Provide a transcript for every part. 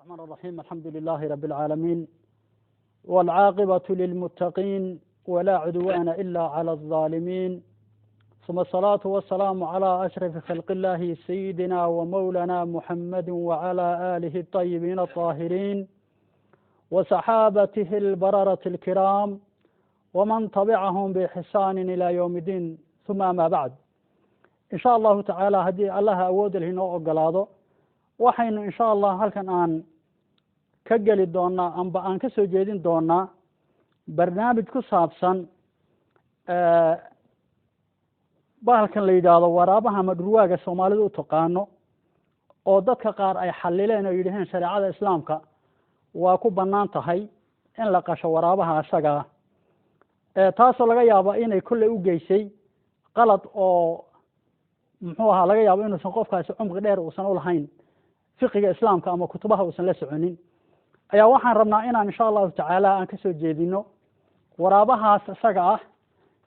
الرحمن الرحيم، الحمد لله رب العالمين، والعاقبة للمتقين، ولا عدوان إلا على الظالمين، ثم الصلاة والسلام على أشرف خلق الله سيدنا ومولانا محمد وعلى آله الطيبين الطاهرين وصحابته البررة الكرام ومن تبعهم بإحسان إلى يوم الدين، ثم أما بعد. إن شاء الله تعالى haddii Allaha awood leh inoo ogolaado, waxaynu insha Allah halkan aan ka geli doonaa amba aan ka soo jeedin doonaa barnaamij ku saabsan bahalkan la yidhaahdo waraabaha ama dhurwaaga Soomaalidu u taqaano, oo dadka qaar ay xalileen oo yidhaheen shareecada Islaamka waa ku bannaan tahay in la qasho waraabaha isagaa, taasoo laga yaabo inay kolley u geysay qalad oo muxuu ahaa laga yaabo inuusan qofkaasi cumqi dheer uusan ulahayn fiqiga Islaamka ama kutubaha uusan la soconin. Ayaa waxaan rabnaa inaan insha Allahu tacaala aan kasoo jeedino waraabahaas isaga ah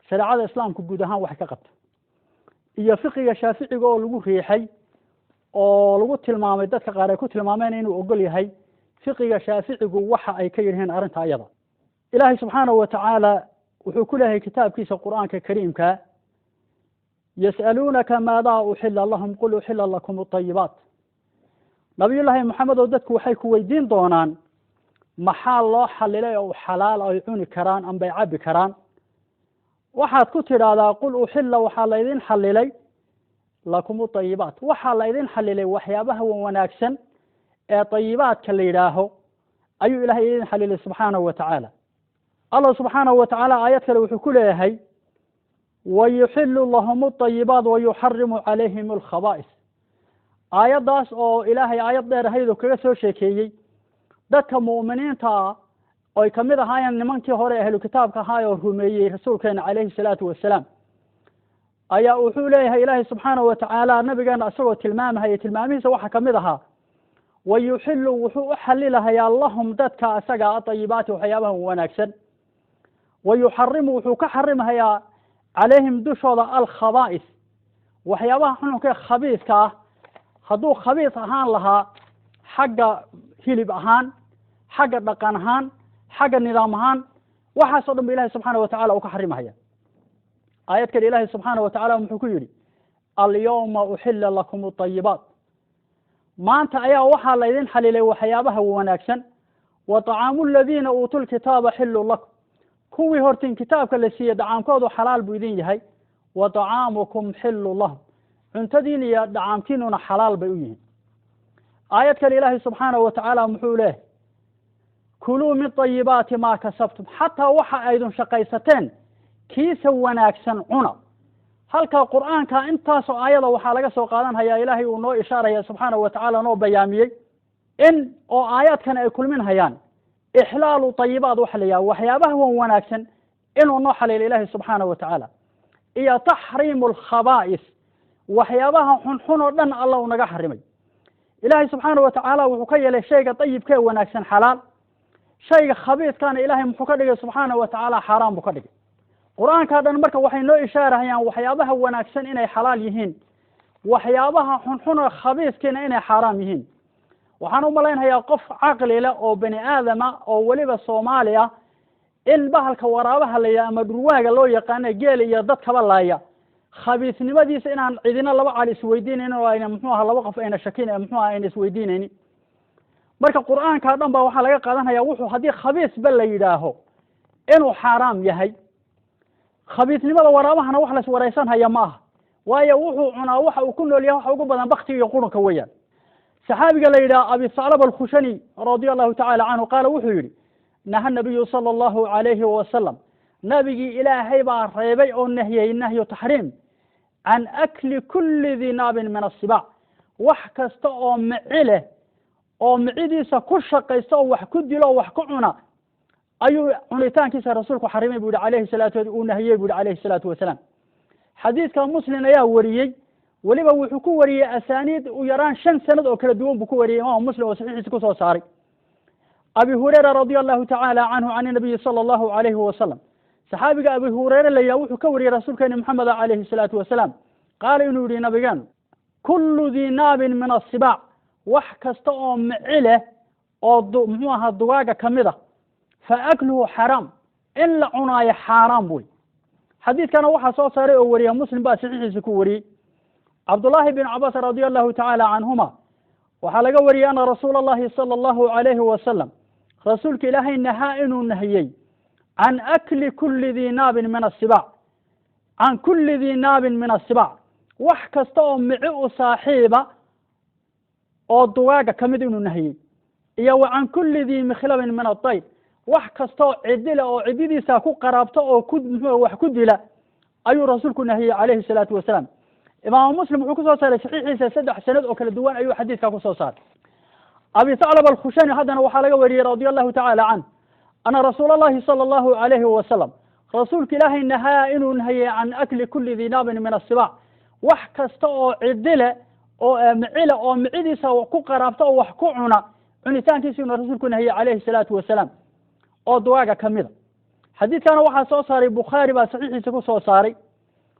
shareecada Islaamka guud ahaan waxay ka qabta iyo fiqiga Shaaficiga oo lagu riixay oo lagu tilmaamay, dadka qaar ay ku tilmaameen inuu ogol yahay fiqiga Shaaficigu waxa ay ka yidhaheen arrinta ayada. Ilaahay subxaanahu watacaala wuxuu ku leeyahay kitaabkiisa Qur-aanka Kariimka: "Yas'aluunaka maadaa uxila lahum, qul uxila lakum aayibaat." Nabiyullaahi Moxamed oo dadku waxay ku weydiin doonaan maxaa loo xalilay oo xalaal ay cuni karaan ambay cabbi karaan. Waxaad ku tidhaahdaa: "Qul uxila," waxaa laydin xalilay, "lakum ayibaat," waxaa laydin xalilay waxyaabaha wanaagsan ee tayibaadka la yidhaaho ayuu Ilahay idin xalilay subxaanahu wa tacaala. Allah subxaanahu wa tacaala aayad kale wuxuu ku leeyahay: "Wayuxilu lahum ayibaat wayuxarimu calayhim alkhaba'is." Aayaddaas oo Ilaahay aayad dheer ahayd oo kaga soo sheekeeyey dadka mu'miniinta ah oy kamid ahaayeen nimankii hore ahlu kitaabka ahaa oo rumeeyey rasuulkeena calayhi salaatu wasalaam, ayaa wuxuu leeyahay Ilaahay subxaanahu watacaala nabigeena isagoo tilmaamahaya, tilmaamihiisa waxaa kamid ahaa: "Wayuxilu," wuxuu u xalilahayaa, "lahum," dadka isaga, "adayibaati," waxyaabaha wanaagsan, "wayuxarimu," wuxuu ka xarimahayaa, "calayhim," dushooda, "alkhaba'is," waxyaabaha xununka khabiiska ah. Hadduu khabiis ahaan lahaa xagga hilib ahaan, xagga dhaqan ahaan, xagga nidaam ahaan, waxaas o dhan ba Ilahay subxaana watacala uu ka xarimahaya. Aayad kale Ilahay subxaana watacala muxuu ku yidhi: "Alyawma uxila lakum aayibaat," maanta ayaa waxaa laydin xalilay waxyaabaha wanaagsan, "wa طacaamu aladiina uutuu lkitaaba xillu lakum," kuwii hortiin kitaabka la siiyey dacaamkoodu xalaal buu idin yahay, "wa طacaamukum xillu lahum," cuntadiin iyo dhacaamkiinuna xalaal bay u yihiin. Aayad kale Ilaahay subxaanahu watacaala muxuu leeyahy: "Kuluu min طayibaati maa kasabtum," xataa waxa aydun shaqaysateen kiisa wanaagsan cuna. Halka Qur'aanka intaasoo aayada waxaa laga soo qaadanhayaa, Ilaahay uu noo ishaaraya subxaanahu watacaala, noo bayaamiyey in oo aayaadkan ay kulminhayaan ixlaalu tayibaat, waxa la yidhaha waxyaabaha wan wanaagsan inuu noo xaliilo Ilaahay subxaanahu watacaala, iyo taxriimu alkhabaa'is, waxyaabaha xunxun oo dhan Alla uu naga xarimay. Ilaahay subxaana watacaala wuxuu ka yeelay shayga dayibkee wanaagsan xalaal, shayga khabiiskana Ilaahay muxuu ka dhigay subxaana watacaala? Xaaraan buu ka dhigay. Qur-aanka dhan marka waxay noo ishaarahayaan waxyaabaha wanaagsan inay xalaal yihiin, waxyaabaha xunxun oo khabiiskiina inay xaaraam yihiin. Waxaan u malaynhayaa qof caqli leh oo bani aadama oo weliba Soomaali ah in bahalka waraabaha la yidhaha ama dhurwaaga loo yaqaano, geel iyo dadkaba laaya, khabiisnimadiisa inaan cidina laba cali isweydiinaynin oo ayna muxuu aha laba qof ayna shakin muxuu aha ayna isweydiinaynin. Marka Qur-aanka dhan ba waxaa laga qaadanaya wuxuu haddii khabiisba la yidhaaho inuu xaaraam yahay. Khabiisnimada waraabahana wax la iswaraysanhaya ma aha, waayo wuxuu cunaa, waxa uu ku nool yahay waxa ugu badan baktiga iyo qurunka weeyaan. Saxaabiga la yidhaha Abi Saclaba Alkhushani radia Allahu tacala canhu qaala, wuxuu yidhi: "Naha nabiyu sala Allahu calayhi wasalam," nabigii Ilaahay baa reebay oo nahyey, nahyu taxriim, "can akli kulli dii naabin min asibaac," wax kasta oo mici leh oo micidiisa ku shaqaysta oo wax ku dilo oo wax ku cuna ayuu cunitaankiisa rasuulku xarimay bu yihi alayhi salaatu, uu nahiyey bu yihi alayhi salaatu wasalaam. Xadiidka Muslim ayaa wariyey, weliba wuxuu ku wariyey asaaniid u yaraan shan sanad oo kala duwan buu ku wariyey Imaamu Muslim oo saxiixiisa kusoo saaray. Abi Hurayra radia Allahu tacaala canhu can inabiyi sala Allahu alayhi wasalam, saxaabiga Abi Hurayre la yidhaha wuxuu ka wariyey rasuulkeeni Maxameda calayhi salaatu wasalaam, qaala inuu yihi nabigeenu: "Kullu dii naabin min asibaac," wax kasta oo mici leh Oo muxuu ahaa dugaaga kamid a, fa akluhu xaraam, in la cunaayo xaaraam wey. Xadiidkana waxaa soo saaray oo wariya Muslim baa saxiixiisa ku wariyey. Cabdullaahi bin Cabaas radia Allahu tacaala canhuma waxaa laga wariyey ana rasuula Allahi sala Allahu alayhi wasalam, rasuulka Ilaahay, nahaa, inuu nahiyey, can akli kulli dii naabin min asibaac, can kulli dii naabin min asibaac, wax kasta oo mici u saaxiiba oo dugaaga kamid inuu nahiyey, iyo wa can kulli dii mikhlabin min adayr, wax kasta oo cidile oo cididiisa ku qaraabto oo ku muxuu wax ku dila ayuu rasuulku nahiyey calayhi salaatu wasalaam. Imaamu Muslim wuxuu kusoo saaray saxiixiisa, saddex sanad oo kala duwan ayuu xadiidka kusoo saaray. Abi Thaclab Alkhushani haddana waxaa laga wariyey radia Allahu tacaala canh ana rasuula Allahi sala Allahu alayhi wasalam, rasuulka Ilaahay, nahaa, inuu nahiyey, can akli kulli dii naabin min asibaac, wax kasta oo cidile oo micile oo micidiisa ku qaraabto oo wax ku cuna cunitaankiisa inuu rasuulku nahiyey calayhi salaatu wasalaam oo dugaaga kamida. Xadiidkana waxaa soo saaray Bukhaari baa saxiixiisa ku soo saaray.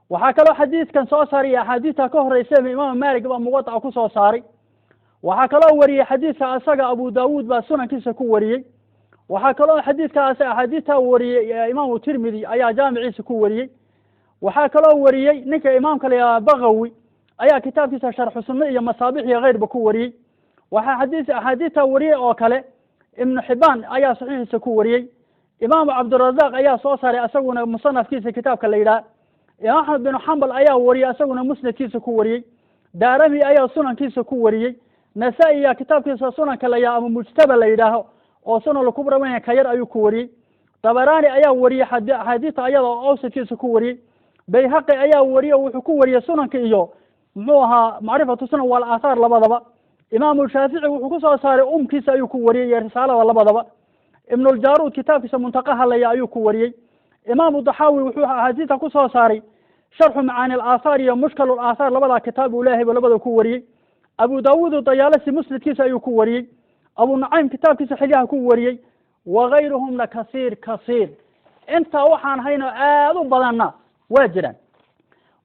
Waxaa kaloo xadiidkan soo saaray axaadiista ka horreysayba Imaam Maalik baa Muwadaca ku soo saaray. Waxaa kaloo wariyey xadiidka asaga Abu Daawuud baa sunankiisa ku wariyey. Waxaa kaloo xadiidkaas axaadiistaa wariyey Imaamu Tirmidi ayaa jaamiciisa ku wariyey. Waxaa kaloo wariyey ninka imaamka la yidhaha Bagawi ayaa kitaabkiisa Sharxu Sunne iyo Masaabix iyo keyrba ku wariyey. Waxaa xadiis axaadiistaa wariyey oo kale Ibnu Xibaan ayaa saxiixiisa ku wariyey. Imaamu Cabdirazaaq ayaa soo saaray asaguna musanafkiisa kitaabka la yidhaha. Imaam Axmed binu Xambal ayaa wariyey, asaguna musnadkiisa ku wariyey. Daarami ayaa sunankiisa ku wariyey. Nasaa-i ayaa kitaabkiisa sunanka la yidhaho ama Mujtaba la yidhaaho oo Sunan Kubra weyn ka yar ayuu ku wariyey. Dabaraani ayaa wariyey axaadiista ayada oo awsadkiisa ku wariyey. Bayhaqi ayaa wariyey oo wuxuu ku wariyey sunanka iyo muxuu ahaa Macrifatu Sunan wal Aathaar labadaba. Imaamu Shaafici wuxuu ku soo saaray Umkiisa ayuu ku wariyey iyo Risaalada labadaba. Ibnuljaruud kitaabkiisa Muntaqaha laya ayuu ku wariyey. Imaamu Daxaawi wuxuu axaadiista ku soo saaray Sharxu Macaani Alaahaar iyo Mushkal Alaathaar, labadaa kitaab uu leeyahay buu labada ku wariyey. Abu Daawuud Dayaalasi musnadkiisa ayuu ku wariyey. Abu Nucaym kitaabkiisa Xilyaha ku wariyey. Wagayruhumna kasiir kasiir, intaa waxaan hayno aada u badanna waa jiraan.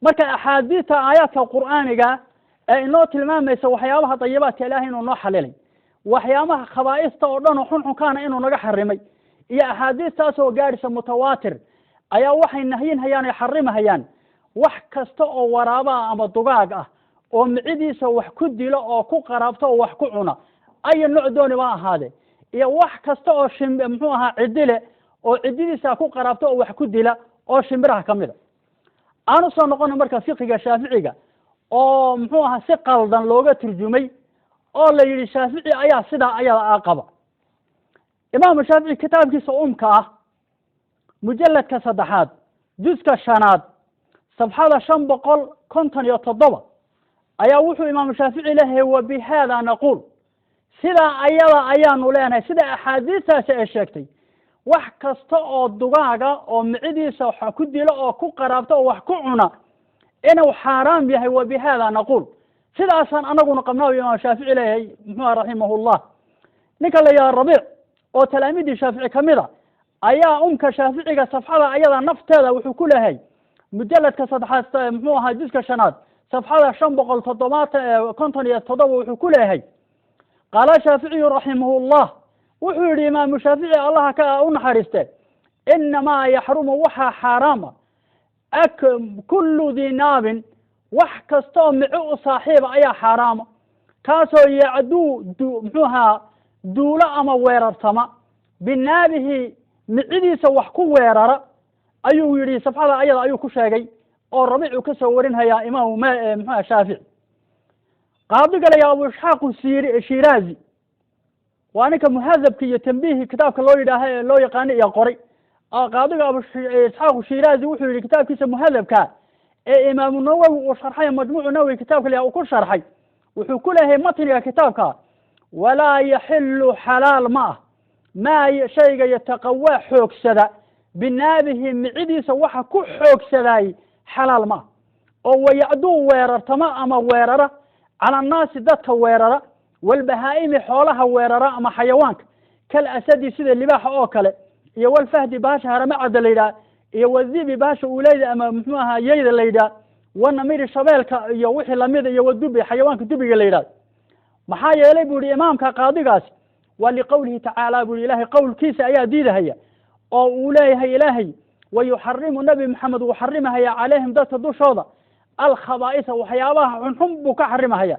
Marka axaadiista, aayaadka qur'aaniga ee inoo tilmaamaysa waxyaabaha dayibaadka Ilaahay inuu noo xalilay, waxyaabaha khabaa'ista oo dhan oo xunxunkaana inuu naga xarimay, iyo axaadiistaasoo gaadhisa mutawaatir ayaa waxay nahyinhayaan ay xarimahayaan wax kasta oo waraaba ama dugaag ah oo micidiisa wax ku dilo oo ku qaraabto oo wax ku cuna, ayo nooc dooni ba ahaade, iyo wax kasta oo shim muxuu ahaa cidile oo cididiisa ku qaraabto oo wax ku dila oo shimbiraha ka mida. Aan usoo noqono marka fiqiga Shaaficiga oo muxuu ahaa si qaldan looga turjumay oo la yidhi Shaafici ayaa sidaa ayada a qaba. Imaamu Shaafici kitaabkiisa Umka ah, mujalladka saddexaad, juska shanaad, safxada 557 ayaa wuxuu Imaamu Shaafici leeyahay: "Wa bihaada naquul", sidaa ayada ayaanu leenahay, sida axaadiistaasi ay sheegtay, wax kasta oo dugaaga oo micidiisa wax ku dilo oo ku qaraabto oo wax ku cuna inuu xaaraam yahay. "Wa bihaada naquul", sidaasaan anaguna qabnaa u Imaam Shaafici leeyahay muxuuha raximahullah. Ninka la yidhaha Rabiic oo talaamiidii Shaafici kamid a ayaa Umka Shaaficiga safxada ayada nafteeda wuxuu ku leeyahay, mujaladka saddexaad, muxuu ahaa juska shanaad, safxada 570, 57, wuxuu ku leeyahay: "Qaala Shaaficiyu raximahullah", wuxuu yidhi Imaamu Shaafici, Allaha ka u naxariiste, "Inamaa yaxrumu", waxaa xaaraama, "ak kullu dii naabin", wax kastaoo mico u saaxiiba ayaa xaaraama, kaasoo yacduu du muxuu ahaa duulo ama weerartama, binaabihi, micidiisa wax ku weerara ayuu yidhi. Safxada ayada ayuu ku sheegay oo Rabiic uu ka soo warinhayaa Imaamu ma muxuha Shaafici. Qaadiga la yaha Abu Isxaaq Shiraazi waa ninka Muhadabka iyo Tambiihi kitaabka loo yidhaaha ee loo yaqaano iyo qoray. Qaadiga Abu Isxaaq Shiraazi wuxuu yidhi kitaabkiisa Muhadabka ee Imaamu Nawowi uu sharxay, Majmuucu Nawowi kitaabka la uu ku sharxay, wuxuu ku leeyahay matniga kitaabka: "Walaa yaxilu", xalaal ma ah, "maa", shayga, "yataqawaa", xoogsada, "binaabihi", micidiisa waxa ku xoogsadaay xalaal ma ah, oo wayacduu, weerartama ama weerara, cala annaasi, dadka weerara, walbahaa'imi, xoolaha weerara ama xayawaanka, kal asadi, sida libaaxa oo kale, iyo walfahdi, bahasha haramacada la yidhaha, iyo wadibi, bahasha uuleyda ama muxuu ahaa yeyda la yidhaha, wanamiri, shabeelka iyo wixii lamida, iyo wadubi, xayawaanka dubiga la yidhahdo. Maxaa yeelay, buu yihi imaamka qaadigaasi, Waa liqowlihi tacaala buu yihi, Ilahay qowlkiisa ayaa diidahaya oo uu leeyahay Ilaahay: wayuxarimu, Nebi Maxamed wuu xarimahaya, calayhim, dadka dushooda, alkhabaa'isa, waxyaabaha xunxun buu ka xarimahaya.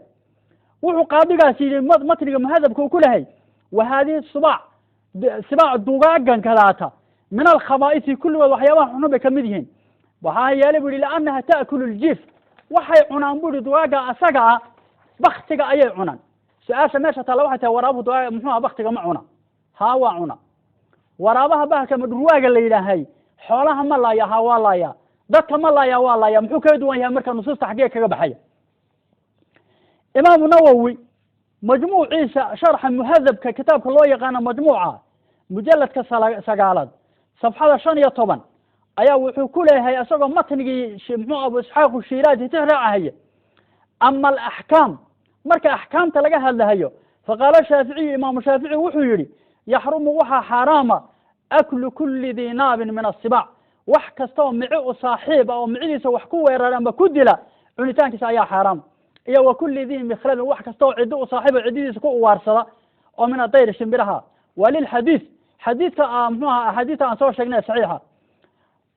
Wuxuu qaadigaas yidhi matniga muhadabka uu ku lehay: wa haadihi sibaac, sibaac, dugaagan kadaata, min alkhabaa'isi, kulligood waxyaabaha xunxun bay kamid yihiin. Waxaa yeelay, bu yihi, liannaha ta'kulu ljiif, waxay cunaan, bu yihi, dugaaga asaga ah baktiga ayay cunaan. Su-aasha meesha taalla waxay tahay: waraabuhu dugaaga muxuu aha baktiga ma cuna? Haa, waa cuna. Waraabaha bahalka madhurwaaga la yidhaahay xoolaha ma laaya? Haa, waa laaya. Dadka ma laaya? Waa laaya. Muxuu kaga duwan yahay marka? Nusuusta xaggee kaga baxaya? Imaamu Nawowi majmuuciisa, sharxa muhadabka, kitaabka loo yaqaano majmuuca, mujaladka 9aad, safxada 15, ayaa wuxuu ku leeyahay, isagoo matnigii muxuu Abu Isxaaq Shiraazi tix raacahaya: ama alaxkaam, marka axkaamta laga hadlahayo, faqaala Shaaficiyu, Imaamu Shaafici wuxuu yidhi: yaxrumu, waxaa xaaraama, aklu kuli dii naabin min asibaac, wax kasta oo mici u saaxiib ah oo micidiisa wax ku weerara ama ku dila cunitaankiisa ayaa xaaraama, iyo wa kuli dii mikhlabin, wax kasta oo ciddi u saaxiib oo ciddidiisa ku uwaarsada, oo min adayri, shimbiraha. Waa lilxadiis, xadiidka muxuu aha, axaadiista aan soo sheegnay saxiixa.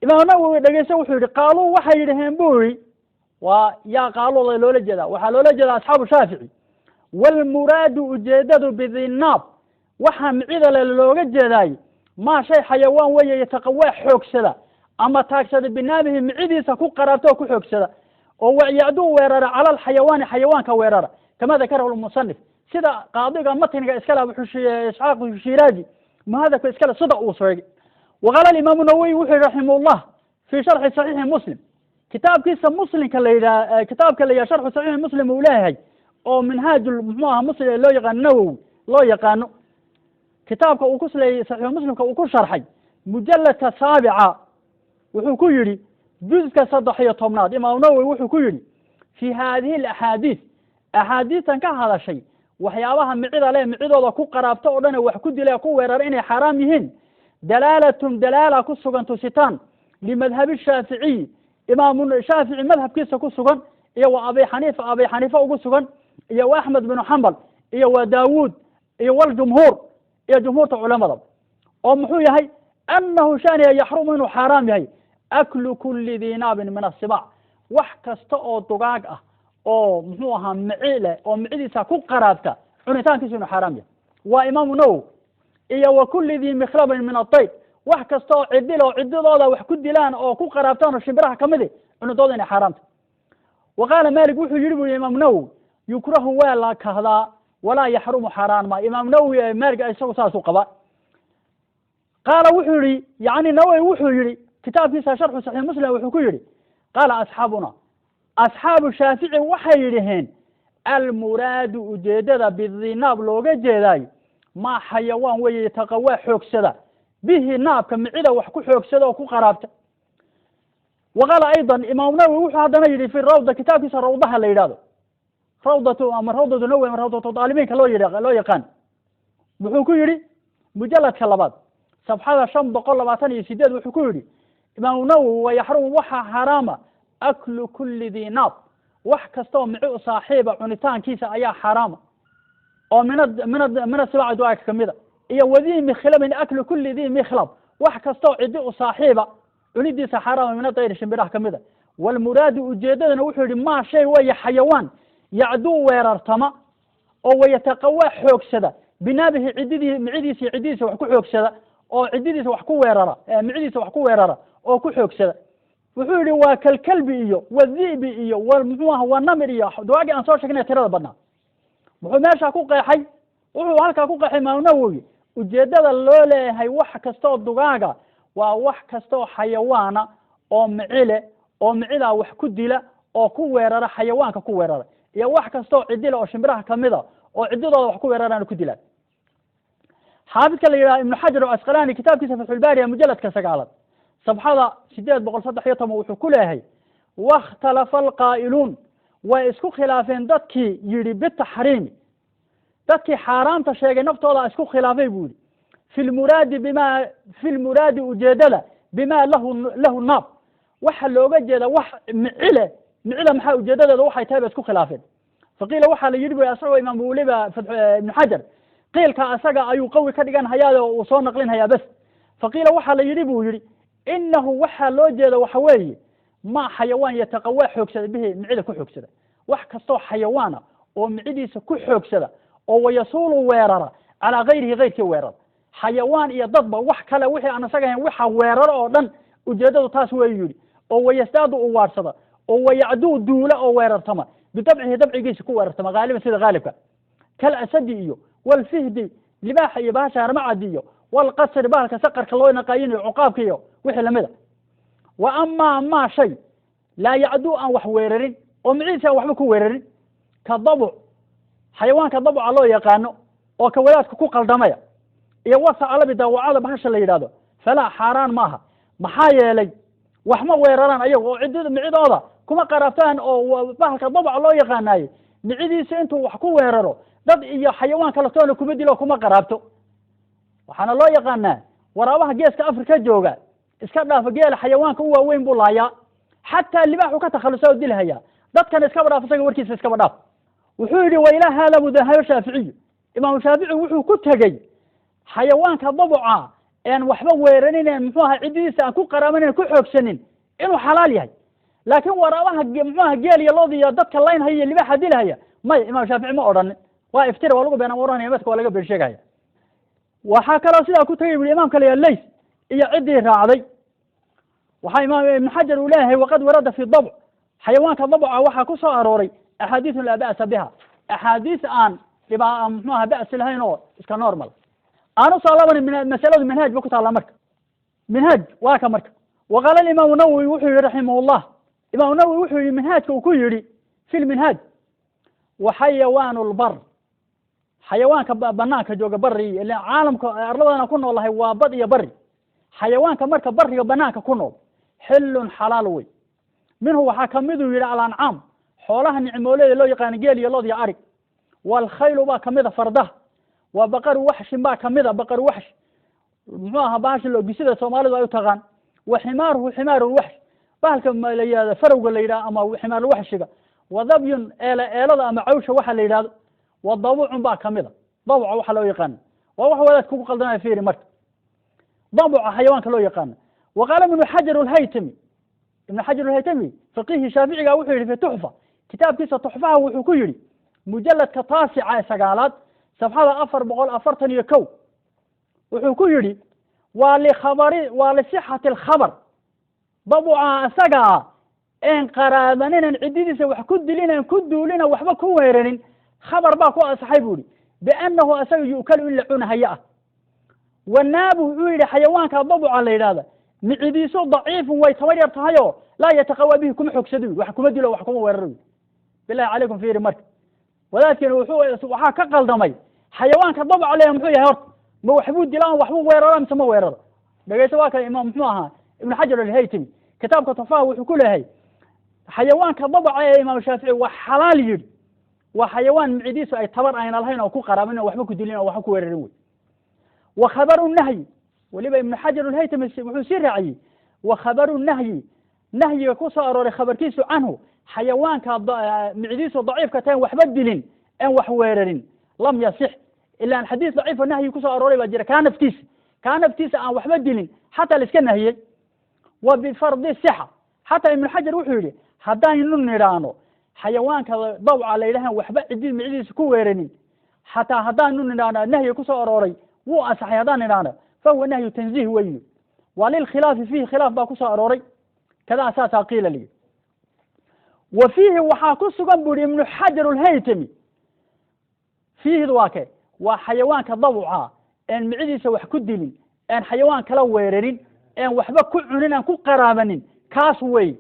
Imaam Nawowi, dhegeyse, wuxuu yihi: qaaluu, waxay yidhaheen, buu yihi. Waa yaa qaaluuda loola jeedaa? Waxaa loola jeeda asxaabu Shaafici. Waalmuraadu, ujeedadu, bidinaab, waxaa micida le looga jeedaay, maa shay xayawaan weeye, yataqawaa, xoogsada ama taagsada, binaabihi, micidiisa ku qaraabta oo ku xoogsada, oo wayacduu, weerara, cala alxayawaani, xayawaanka weerara, kama dakarahu lmusanif, sida qaadiga matniga iskale Abu Isxaaq Shiraazi muhadabka iskale sida uu sheegay. Waqaala alimaamu Nawowi, wuxuu yihi, raximahullah, fi sharxi saxiixi Muslim, kitaabkiisa Muslimka la yidhaha, kitaabka la yidhaha Sharxu Saxiixi Muslim uu leeyahay, oo Minhaaj muxuu aha Muslim loo yaqaano, Nawowi loo yaqaano, kitaabka uu ku sleeyey Saxiixu Muslimka uu ku sharxay, mujaladka saabica, wuxuu ku yidhi, juzka 13aad, Imaamu Nawowi wuxuu ku yidhi: fi haadihi alaxaadiis, axaadiistan ka hadashay waxyaabaha micida leh, micidooda ku qaraabto oo dhan, wax ku dila, ku weerara, inay xaaraam yihiin, dalaalatun, dalaala ku sugan, tusitaan, limadhabi Shaaficiy, Imaamu Shaafici madhabkiisa ku sugan, iyo wa Abi Xaniifa, Abi Xaniifa ugu sugan, iyo wa Axmed binu Xambal, iyo wa Daawuud, iyo waljumhuur, iyo jumhuurta culamada, oo muxuu yahay? Annahu shaniya yaxrumu, inuu xaaraam yahay, aklu kuli dii naabin min asibaac, wax kasta oo dugaag ah oo muxuu ahaa mici leh oo micidiisa ku qaraabta cunitaankiisu inuu xaaraam yahay. Waa Imaamu Nawowi. Iyo wa kuli dii mikhlabin min adayr, wax kasta oo cidil oo cididooda wax ku dilaan oo ku qaraabtaan oo shimbiraha kamidi cunidooda inay xaaraamta. Wa qaala Malik, wuxuu yihi, bu Imaam Nawowi: yukrahu, waa la kahdaa, walaa yaxrumu, xaaraan ma. Imaam Nawowi Malik isagu saasuu qaba. Qaala, wuxuu yihi, yani Nawowi wuxuu yihi kitaabkiisa Sharxu Saxiix Muslim, wuxuu ku yihi: qaala asxaabuna, asxaabu Shaafici waxay yidhaheen: almuraadu, ujeedada, bidinaab looga jeedaayo, maa xayawaan weeye, yataqawaa, xoogsada, bihi, naabka, micida wax ku xoogsada oo ku qaraabta. Wa qaala aydan, Imaam Nawowi wuxuu haddana yidhi fi rawda, kitaabkiisa rawdaha la yidhahdo, rawdatu ama Rawdatu Nawowi ama Rawdatu Daalibiinka loo yidh loo yaqaan, wuxuu ku yidhi mujaladka 2aad, safxada 528, wuxuu ku yidhi Imaamu Nawowi: wa yaxrumu, waxaa xaaraama, aklu kuli dii naab, wax kasta oo mici u saaxiiba cunitaankiisa ayaa xaaraama, oo min asibaaci, dugaagka kamida, iyo wadii mikhlabin, aklu kuli dii mikhlab, wax kasta oo cidi u saaxiiba cunidiisa xaaraama, min adayri, shimbiraha kamida. Waalmuraadu, ujeedadana, wuxuu yihi, maa shay weeye xayawaan, yacduu, weerartama, oo wayataqawaa, xoogsada, binaabihi, cididii, micidiisa, ciddidiisa wax ku xoogsada, oo ciddidiisa wax ku weerara, micidiisa wax ku weerara oo ku xoogsada. Wuxuu yihi waa kalkalbi iyo wadhi'bi iyo wa muxuu aha wa namir iyo dugaagii aan soo sheegnay tirada badnaa. Muxuu meesha ku qeexay? Wuxuu halkaa ku qeexay Imaam Nawowi ujeedada loo leeyahay wax kasta oo dugaaga waa wax kasta oo xayawaana oo micile oo micidaa wax ku dila oo ku weerara, xayawaanka ku weerara, iyo wax kasta oo cidila oo shimbiraha kamida oo ciddidooda wax ku weeraraan ku dilaan. Xaafidka la yidhaha Ibnu Xajar Asqalaani, kitaabkiisa Fatxulbaari ee mujaladka 9aad, safxada 813, wuxuu ku leeyahay: wakhtalafa alqaa'iluun, way isku khilaafeen dadkii yidhi, bitaxriimi, dadkii xaaraamta sheegay naftooda isku khilaafay, buu yihi, fi lmuraadi bima, fi lmuraadi, ujeedada, bima lahu naab, waxa looga jeeda wax micile, micida maxaa ujeedadeeda waxay tahay ba isku khilaafeen. Faqiila, waxaa la yidhi bu asagoo imaam weliba Ibnu Xajar. Qiilka asaga ayuu qawi ka dhigan hayaa oo uu soo naqlin hayaa bes. Faqiila waxaa la yidhi buu yidhi, inahu waxaa loo jeeda waxa weeye ma xayawaan yataqawaa xoogsada bihi, micida ku xoogsada, wax kastoo xayawaana oo micidiisa ku xoogsada oo wayasuulu weerara calaa gayrihi, gayrkii weerara, xayawaan iyo dadba wax kale wixii aan isaga ahayn waxa weeraro oo dhan, ujeedadu taas weeyu yidhi, oo wayasdaadu u waarsada oo wayacduu duula oo weerartama bidabcihi, dabcigiisa ku weerartama, haaliban sida haalibka, kal asadi iyo walfihdi, libaaxa iyo bahasha harmacadi iyo walqasri, bahalka saqarka loo naqaayinayo, cuqaabka iyo wixii lamida. Wa amaa maa shay laa yacduu aan wax weerarin oo micidiisa aan waxba ku weerarin, ka dabuc, xayawaanka dabuca loo yaqaano oo ka wadaadka ku qaldamaya, iyo wasacalabi, daawacada bahasha la yidhahdo, falaa, xaaraan maaha. Maxaa yeelay wax ma weeraraan ayagu oo ciddida micidooda kuma qaraabtaan, oo bahalka dabuca loo yaqaanaaye micidiisa intuu wax ku weeraro dad iyo xayawaan kale toona kuma dilo, kuma qaraabto. Waxaana loo yaqaanaa waraabaha geeska Afrika jooga, iska dhaafa geela, xayawaanka u waaweyn buu laayaa, xataa libaaxu ka takhalusa oo dilhayaa, dadkana iskaba dhaaf, isaga warkiisa iskaba dhaaf. Wuxuu yidhi wa ilaa haada buu dahabo Shaaficiyu, Imaamu Shaafici wuxuu ku tegey xayawaanka dabuca een waxba weeranin, muxuu aha, ciddidiisa aan ku qaraabanayn, ku xoogsanin, inuu xalaal yahay. Laakiin waraabaha, muxuu aha, geel iyo lood iyo dadka laynhaya iyo libaaxa dilhaya, may, Imaam Shaafici ma odhanin. Waa iftira, waa lagu been abuuranaya, madka waa laga been sheegaya. Waxaa kaloo sidaa ku tegay bui imaamka la Lays iyo ciddii raacday. Waxaa Imaam Ibn Xajar uu leeyahay, waqad warada fi dabc, xayawaanka dabca waxaa ku soo arooray axaadiisun laa ba'sa biha, axaadiis aan dhibaa, muxuu aha, ba'si lahayn oo iska normal. Aan usoo laban masaladu minhaaj ba ku taalla. Marka minhaaj waa ka marka. Waqaala Alimaamu Nawowi, wuxuu yihi raximahullah, Imaamu Nawowi wuxuu yihi minhaajka uu ku yidhi fi lminhaaj, wa xayawaanu lbar, xayawaanka banaanka jooga, bari ila caalamka arladana ku noolahay waa bad iyo bari. Xayawaanka marka bariga banaanka ku nool xillun, xalaal wey. Minhu waxaa kamiduu yidhi alancaam, xoolaha nicmooleda loo yaqaano, geel iyo lood iyo arig, waalkhaylu baa kamida, fardaha, waa baqaru waxshin baa kamida, baqaru waxsh, muxuu ahaa, bahasha loogisida Soomaalidu ay u taqaan, wa ximaaruhu, ximaaru lwaxsh, bahalka la yihahdo farowga la yidhaha ama ximaarulwaxshiga, wa dabyun, eele eelada ama cawsha waxa la yidhahdo, wa dabucun baa kamida, dabuca waxa loo yaqaano, waa wax wadaadka kugu qaldamaya. Fiiri marka dabuca xayawaanka loo yaqaano. Wa qaala Ibnu Xajar alhaytami, Ibnu Xajar alhaytami faqiihii Shaaficiga, wuxuu yidhi fi tuxfa, kitaabkiisa Tuxfaha wuxuu ku yidhi mujaladka taasica ee sagaalaad, safxada 441, wuxuu ku yidhi waa likhabari, waa lisixati alkhabar, dabuca isagaa een qaraabaninen, ciddidiisa wax ku dilinen, ku duulina, waxba ku weeranin, khabar baa ku asaxay buu yihi biannahu asaga yu'kalu, in la cunahayo ah. Wanaabu, wuxuu yidhi, xayawaanka dabuca la yidhahda micidiisu daciifun, way tabar yar tahay oo laa yataqawaa bihi, kuma xogsado yidhi, wax kuma dilo, wax kuma weeraro yidhi. Billahi calaykum, fiiri marka wadaadkeena wuxuu waxaa ka qaldamay xayawaanka dabuca leeyahay muxuu yahay horta? Ma waxbuu dilaa, waxbuu weerara mise ma weeraro? Dhegeyso, waa kan imaam, muxuu ahaa, Ibnu Xajar alhaytami kitaabka Tuxfaha wuxuu ku leeyahay xayawaanka dabaca ee Imaam Shaafici waa xalaal yidhi waa xayawaan micidiisu ay tabar ayna lahayn oo ku qaraabin oo waxba ku dilin oo waxba ku weerarin wey. Wa khabaru nahyi, weliba Ibnu Xajar alhaytami wuxuu sii raaciyey, wa khabaru nahyi, nahyiga ku soo arooray khabarkiisu, canhu, xayawaanka micidiisu daciifka tahen, waxba dilin en wax weerarin, lam yasix, ilaan xadiis daciifo nahyi kusoo arooray baa jira. Kaa naftiisa aan waxba dilin xataa la iska nahiyey. Wa bifardi sixa, xataa Ibnu Xajar wuxuu yidhi haddaynu nidhaano xayawaanka dawca la yidhahan waxba cidi micidiisa ku weeranin, xataa haddaanu nidhaano nahyi kusoo arooray wuu asaxay haddaan nidhaano, fahuwa nahyu tanziih weyu, wa lilkhilaafi fiihi, khilaaf baa kusoo arooray, kadaa saasaa qiila liyi. Wa fiihi waxaa ku sugan bu yihi Ibnu Xajar alhaytami, fiihid waa ke, waa xayawaanka dawca een micidiisa wax ku dilin, een xayawaan kala weerarin, een waxba ku cunin, aan ku qaraabanin, kaas wey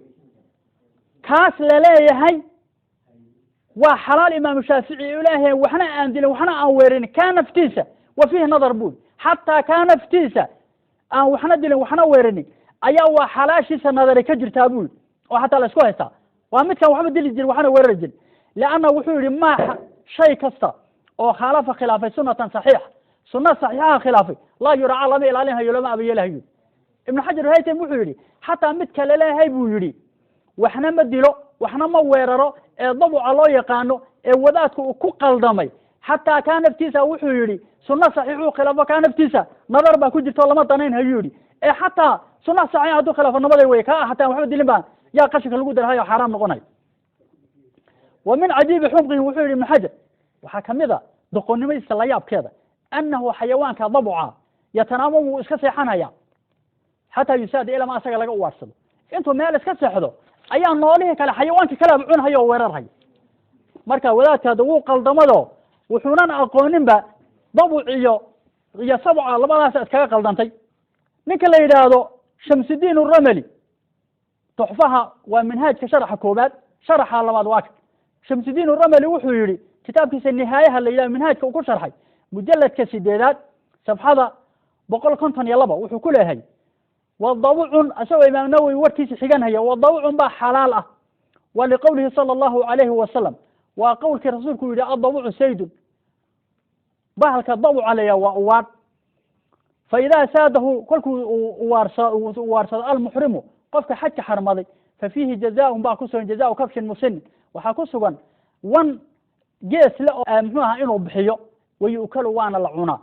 kaas laleeyahay waa xalaal. Imaamu Shaafici ilaahay waxna aan dilin, waxna aan weerarin, kaa naftiisa wa fiihi nadar bui, xataa kaa naftiisa aan waxna dilin, waxna weerarin ayaa waa xalaashiisa nadari ka jirtaa bui, oo xataa la isku haystaa, waa midkaan waxba dili jirin, waxna weerari jirin. Leanna wuxuu yihi ma shay kasta oo khaalafa, khilaafay, sunatan saxiixa, sunna saxiixaha khilaafay, laa yuraaca, lama ilaalinhayo, lama abayeelahayo. Ibnu Xajar haytam wuxuu yidhi xataa midka laleeyahay buu yidhi waxna ma dilo, waxna ma weeraro, ee dabuca loo yaqaano ee wadaadku uu ku qaldamay, Xataa kaa naftiisa wuxuu yidhi sunno saxiixuu khilaafo, kaa naftiisa nadar baa ku jirta oo lama danayn hayuu yidhi. Ee xataa sunna saxiix hadduu khilaafo nabaday wey, kaa xataa waxba dilin baa yaa qashinka lagu darhayo, xaaraam noqonay. Wa min cajiibi xumqihi, wuxuu yidhi Ibnu Xajar, waxaa kamid a doqonnimadiisa la yaabkeeda, annahu xayawaanka dabuca yatanaamu, wuu iska seexanaya, xataa yusaada, ilama asaga laga uwaarsado. Intuu meel iska seexdo ayaa noolihii kale, xayawaankii kaleaba cunhaya oo weerarhaya. Marka wadaadka hadda wuu qaldamado, wuxuunan aqooninba dabuc iyo sabca, labadaas iskaga qaldantay. Ninka la yidhaahdo Shamsudiin Urameli, Tuxfaha waa minhaajka sharaxa koobaad, sharaxa labaad waa kan. Shamsudiin Urameli wuxuu yidhi kitaabkiisa Nihaayaha la yidhahdo, minhaajka uu ku sharxay, mujaladka 8aad, safxada 152, wuxuu ku leeyahay: wadabucun, isagoo Imaam Nawowi warkiisa xiganhaya, wadabucun baa xalaal ah, wa liqowlihi sala allahu alayhi wasalam, waa qowlkii rasuulku yidhi: "Addabucu saydun", bahalka dabuca la yidhaha waa uwaadh. Fa idaa saadahu, kolkuu uwaarsado almuxrimu, qofka xajka xarmaday, fa fiihi jazaaun baa ku sugan, jazaau kabshin musinin, waxaa ku sugan wan gees le oo muxuu ahaa inuu bixiyo, wayu'kalu, waana la cunaa.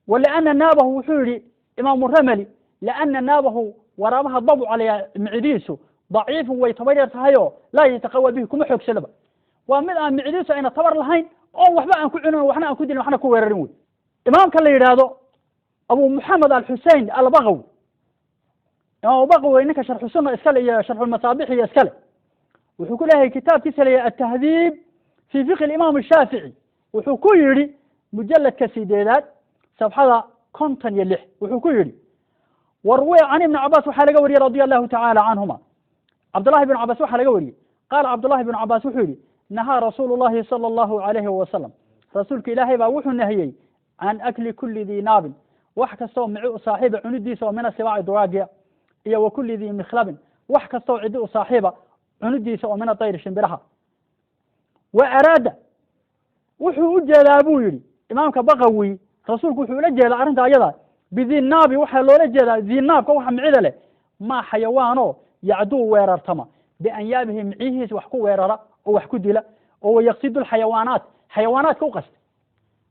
Waliana naabahu, wuxuu yihi Imaamu Rameli, liana naabahu, waraabaha dabuca la yidhaha micidiisu daciifun, way tabar yar tahayo, laa yataqawa bihi, kuma xoogsadaba. Waa mid aan micidiisu ayna tabar lahayn oo waxba aan ku cunin, waxna aan ku dilin, waxna ku weerarin wey. Imaamka la yidhaahdo Abu Moxamed Alxusein Albagawi, Imaam Bagawi, ninka Sharxu Sunna iskale iyo Sharxulmasaabix iyo iskale, wuxuu ku leeyahay kitaabkiisa la yidhaha Altahdiib fi fiqhi Alimaam Ashaafici, wuxuu ku yidhi mujaladka 8aad, safxada 56, wuxuu ku yidhi: warwiya can Ibni Cabaas, waxaa laga wariyey, radia allahu tacaala canhuma, Cabdullahi bn Cabaas waxaa laga wariyey, qaala Cabdullahi bn Cabaas wuxuu yidhi: "Nahaa rasuulu llahi sala allahu alayhi wasalam, rasuulka Ilaahay baa wuxuu nahiyey, can akli kuli dii naabin, wax kastoo mici u saaxiiba cunidiisa, oo min asibaaci, dugaagiya, iyo wa kuli dii mikhlabin, wax kastoo cidi u saaxiiba cunidiisa, oo min adayri, shimbiraha." Wa araada, wuxuu u jeedaa buu yidhi Imaamka Baqawi, rasuulku wuxuu ula jeedaa arrinta ayada bidinaabi, waxaa loola jeedaa dinaabka, waxa micida leh, maa xayawaano yacduu, weerartama, bianyaabihi, micihiisa wax ku weerara oo wax ku dila, oo wayaqsidu lxayawaanaat, xayawaanaadka u qasta.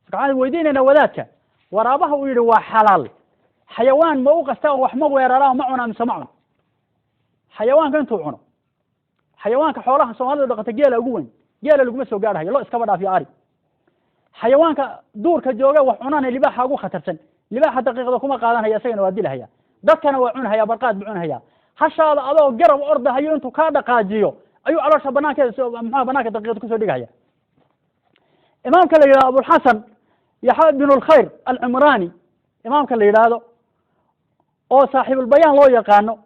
Marka waxaan weydiinaynaa wadaadka, waraabaha uu yidhi waa xalaal, xayawaan ma u qasta oo wax ma weeraraa, ma cunaa mise ma cuno? Xayawaanka intuu cuno, xayawaanka xoolaha Soomaalida dhaqata, geela ugu weyn, geela laguma soo gaarhayo, lo iskaba dhaafiyo, ari. Xayawaanka duurka jooga wax cunana libaaxa ugu khatarsan. Libaaxa daqiiqda kuma qaadanaya, isagana waa dilahaya, dadkana waa cunhaya, barqaad buu cunhaya. Hashaada adoo garab ordahayo intuu kaa dhaqaajiyo ayuu caloosha banaankeeda soo, muxuha, banaanka daqiiqda kusoo dhigahaya. Imaamka la yidhahdo Abulxasan Yaxya bin Lkhayr Alcumrani, imaamka la yidhaahdo oo Saaxiibulbayaan loo yaqaano,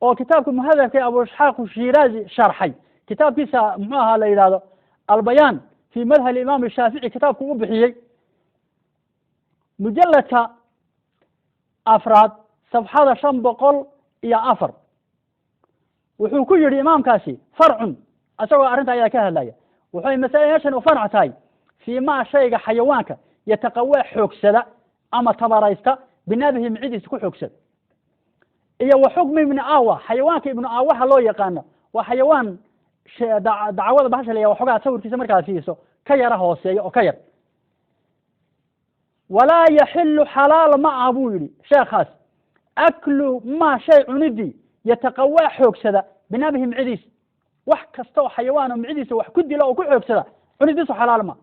oo kitaabka muhadabka ee Abu Isxaaq Shiraazi sharxay, kitaabkiisa muxuu ahaa la yidhahdo Albayaan fi madhab Imaam Shaafici, kitaabku u bixiyey, mujaladka afraad, safxada 504, wuxuu ku yidhi imaamkaasi farcun, isagoo arrinta ayaa ka hadlaya, wuxuu masale meeshan u farc tahay fii ma shayga xayawaanka yataqawaa, xoogsada ama tabaraysta, binaabihi, micidiisa ku xoogsada, iyo wa xukmi ibni awa, xayawaanka ibnu aawaha loo yaqaano, waa xayawaan dacwada bahasha la yah, waxoogaa sawirkiisa markaad fiiriso ka yara hooseeya oo ka yar. Walaa yaxilu, xalaal ma ah buu yidhi sheekhaas, aklu ma shay cunidii yataqawaa, xoogsada, binaabihi, micidiisa. Wax kasta oo xayawaan oo micidiisa wax ku dila oo ku xoogsada cunidiisu xalaal ma,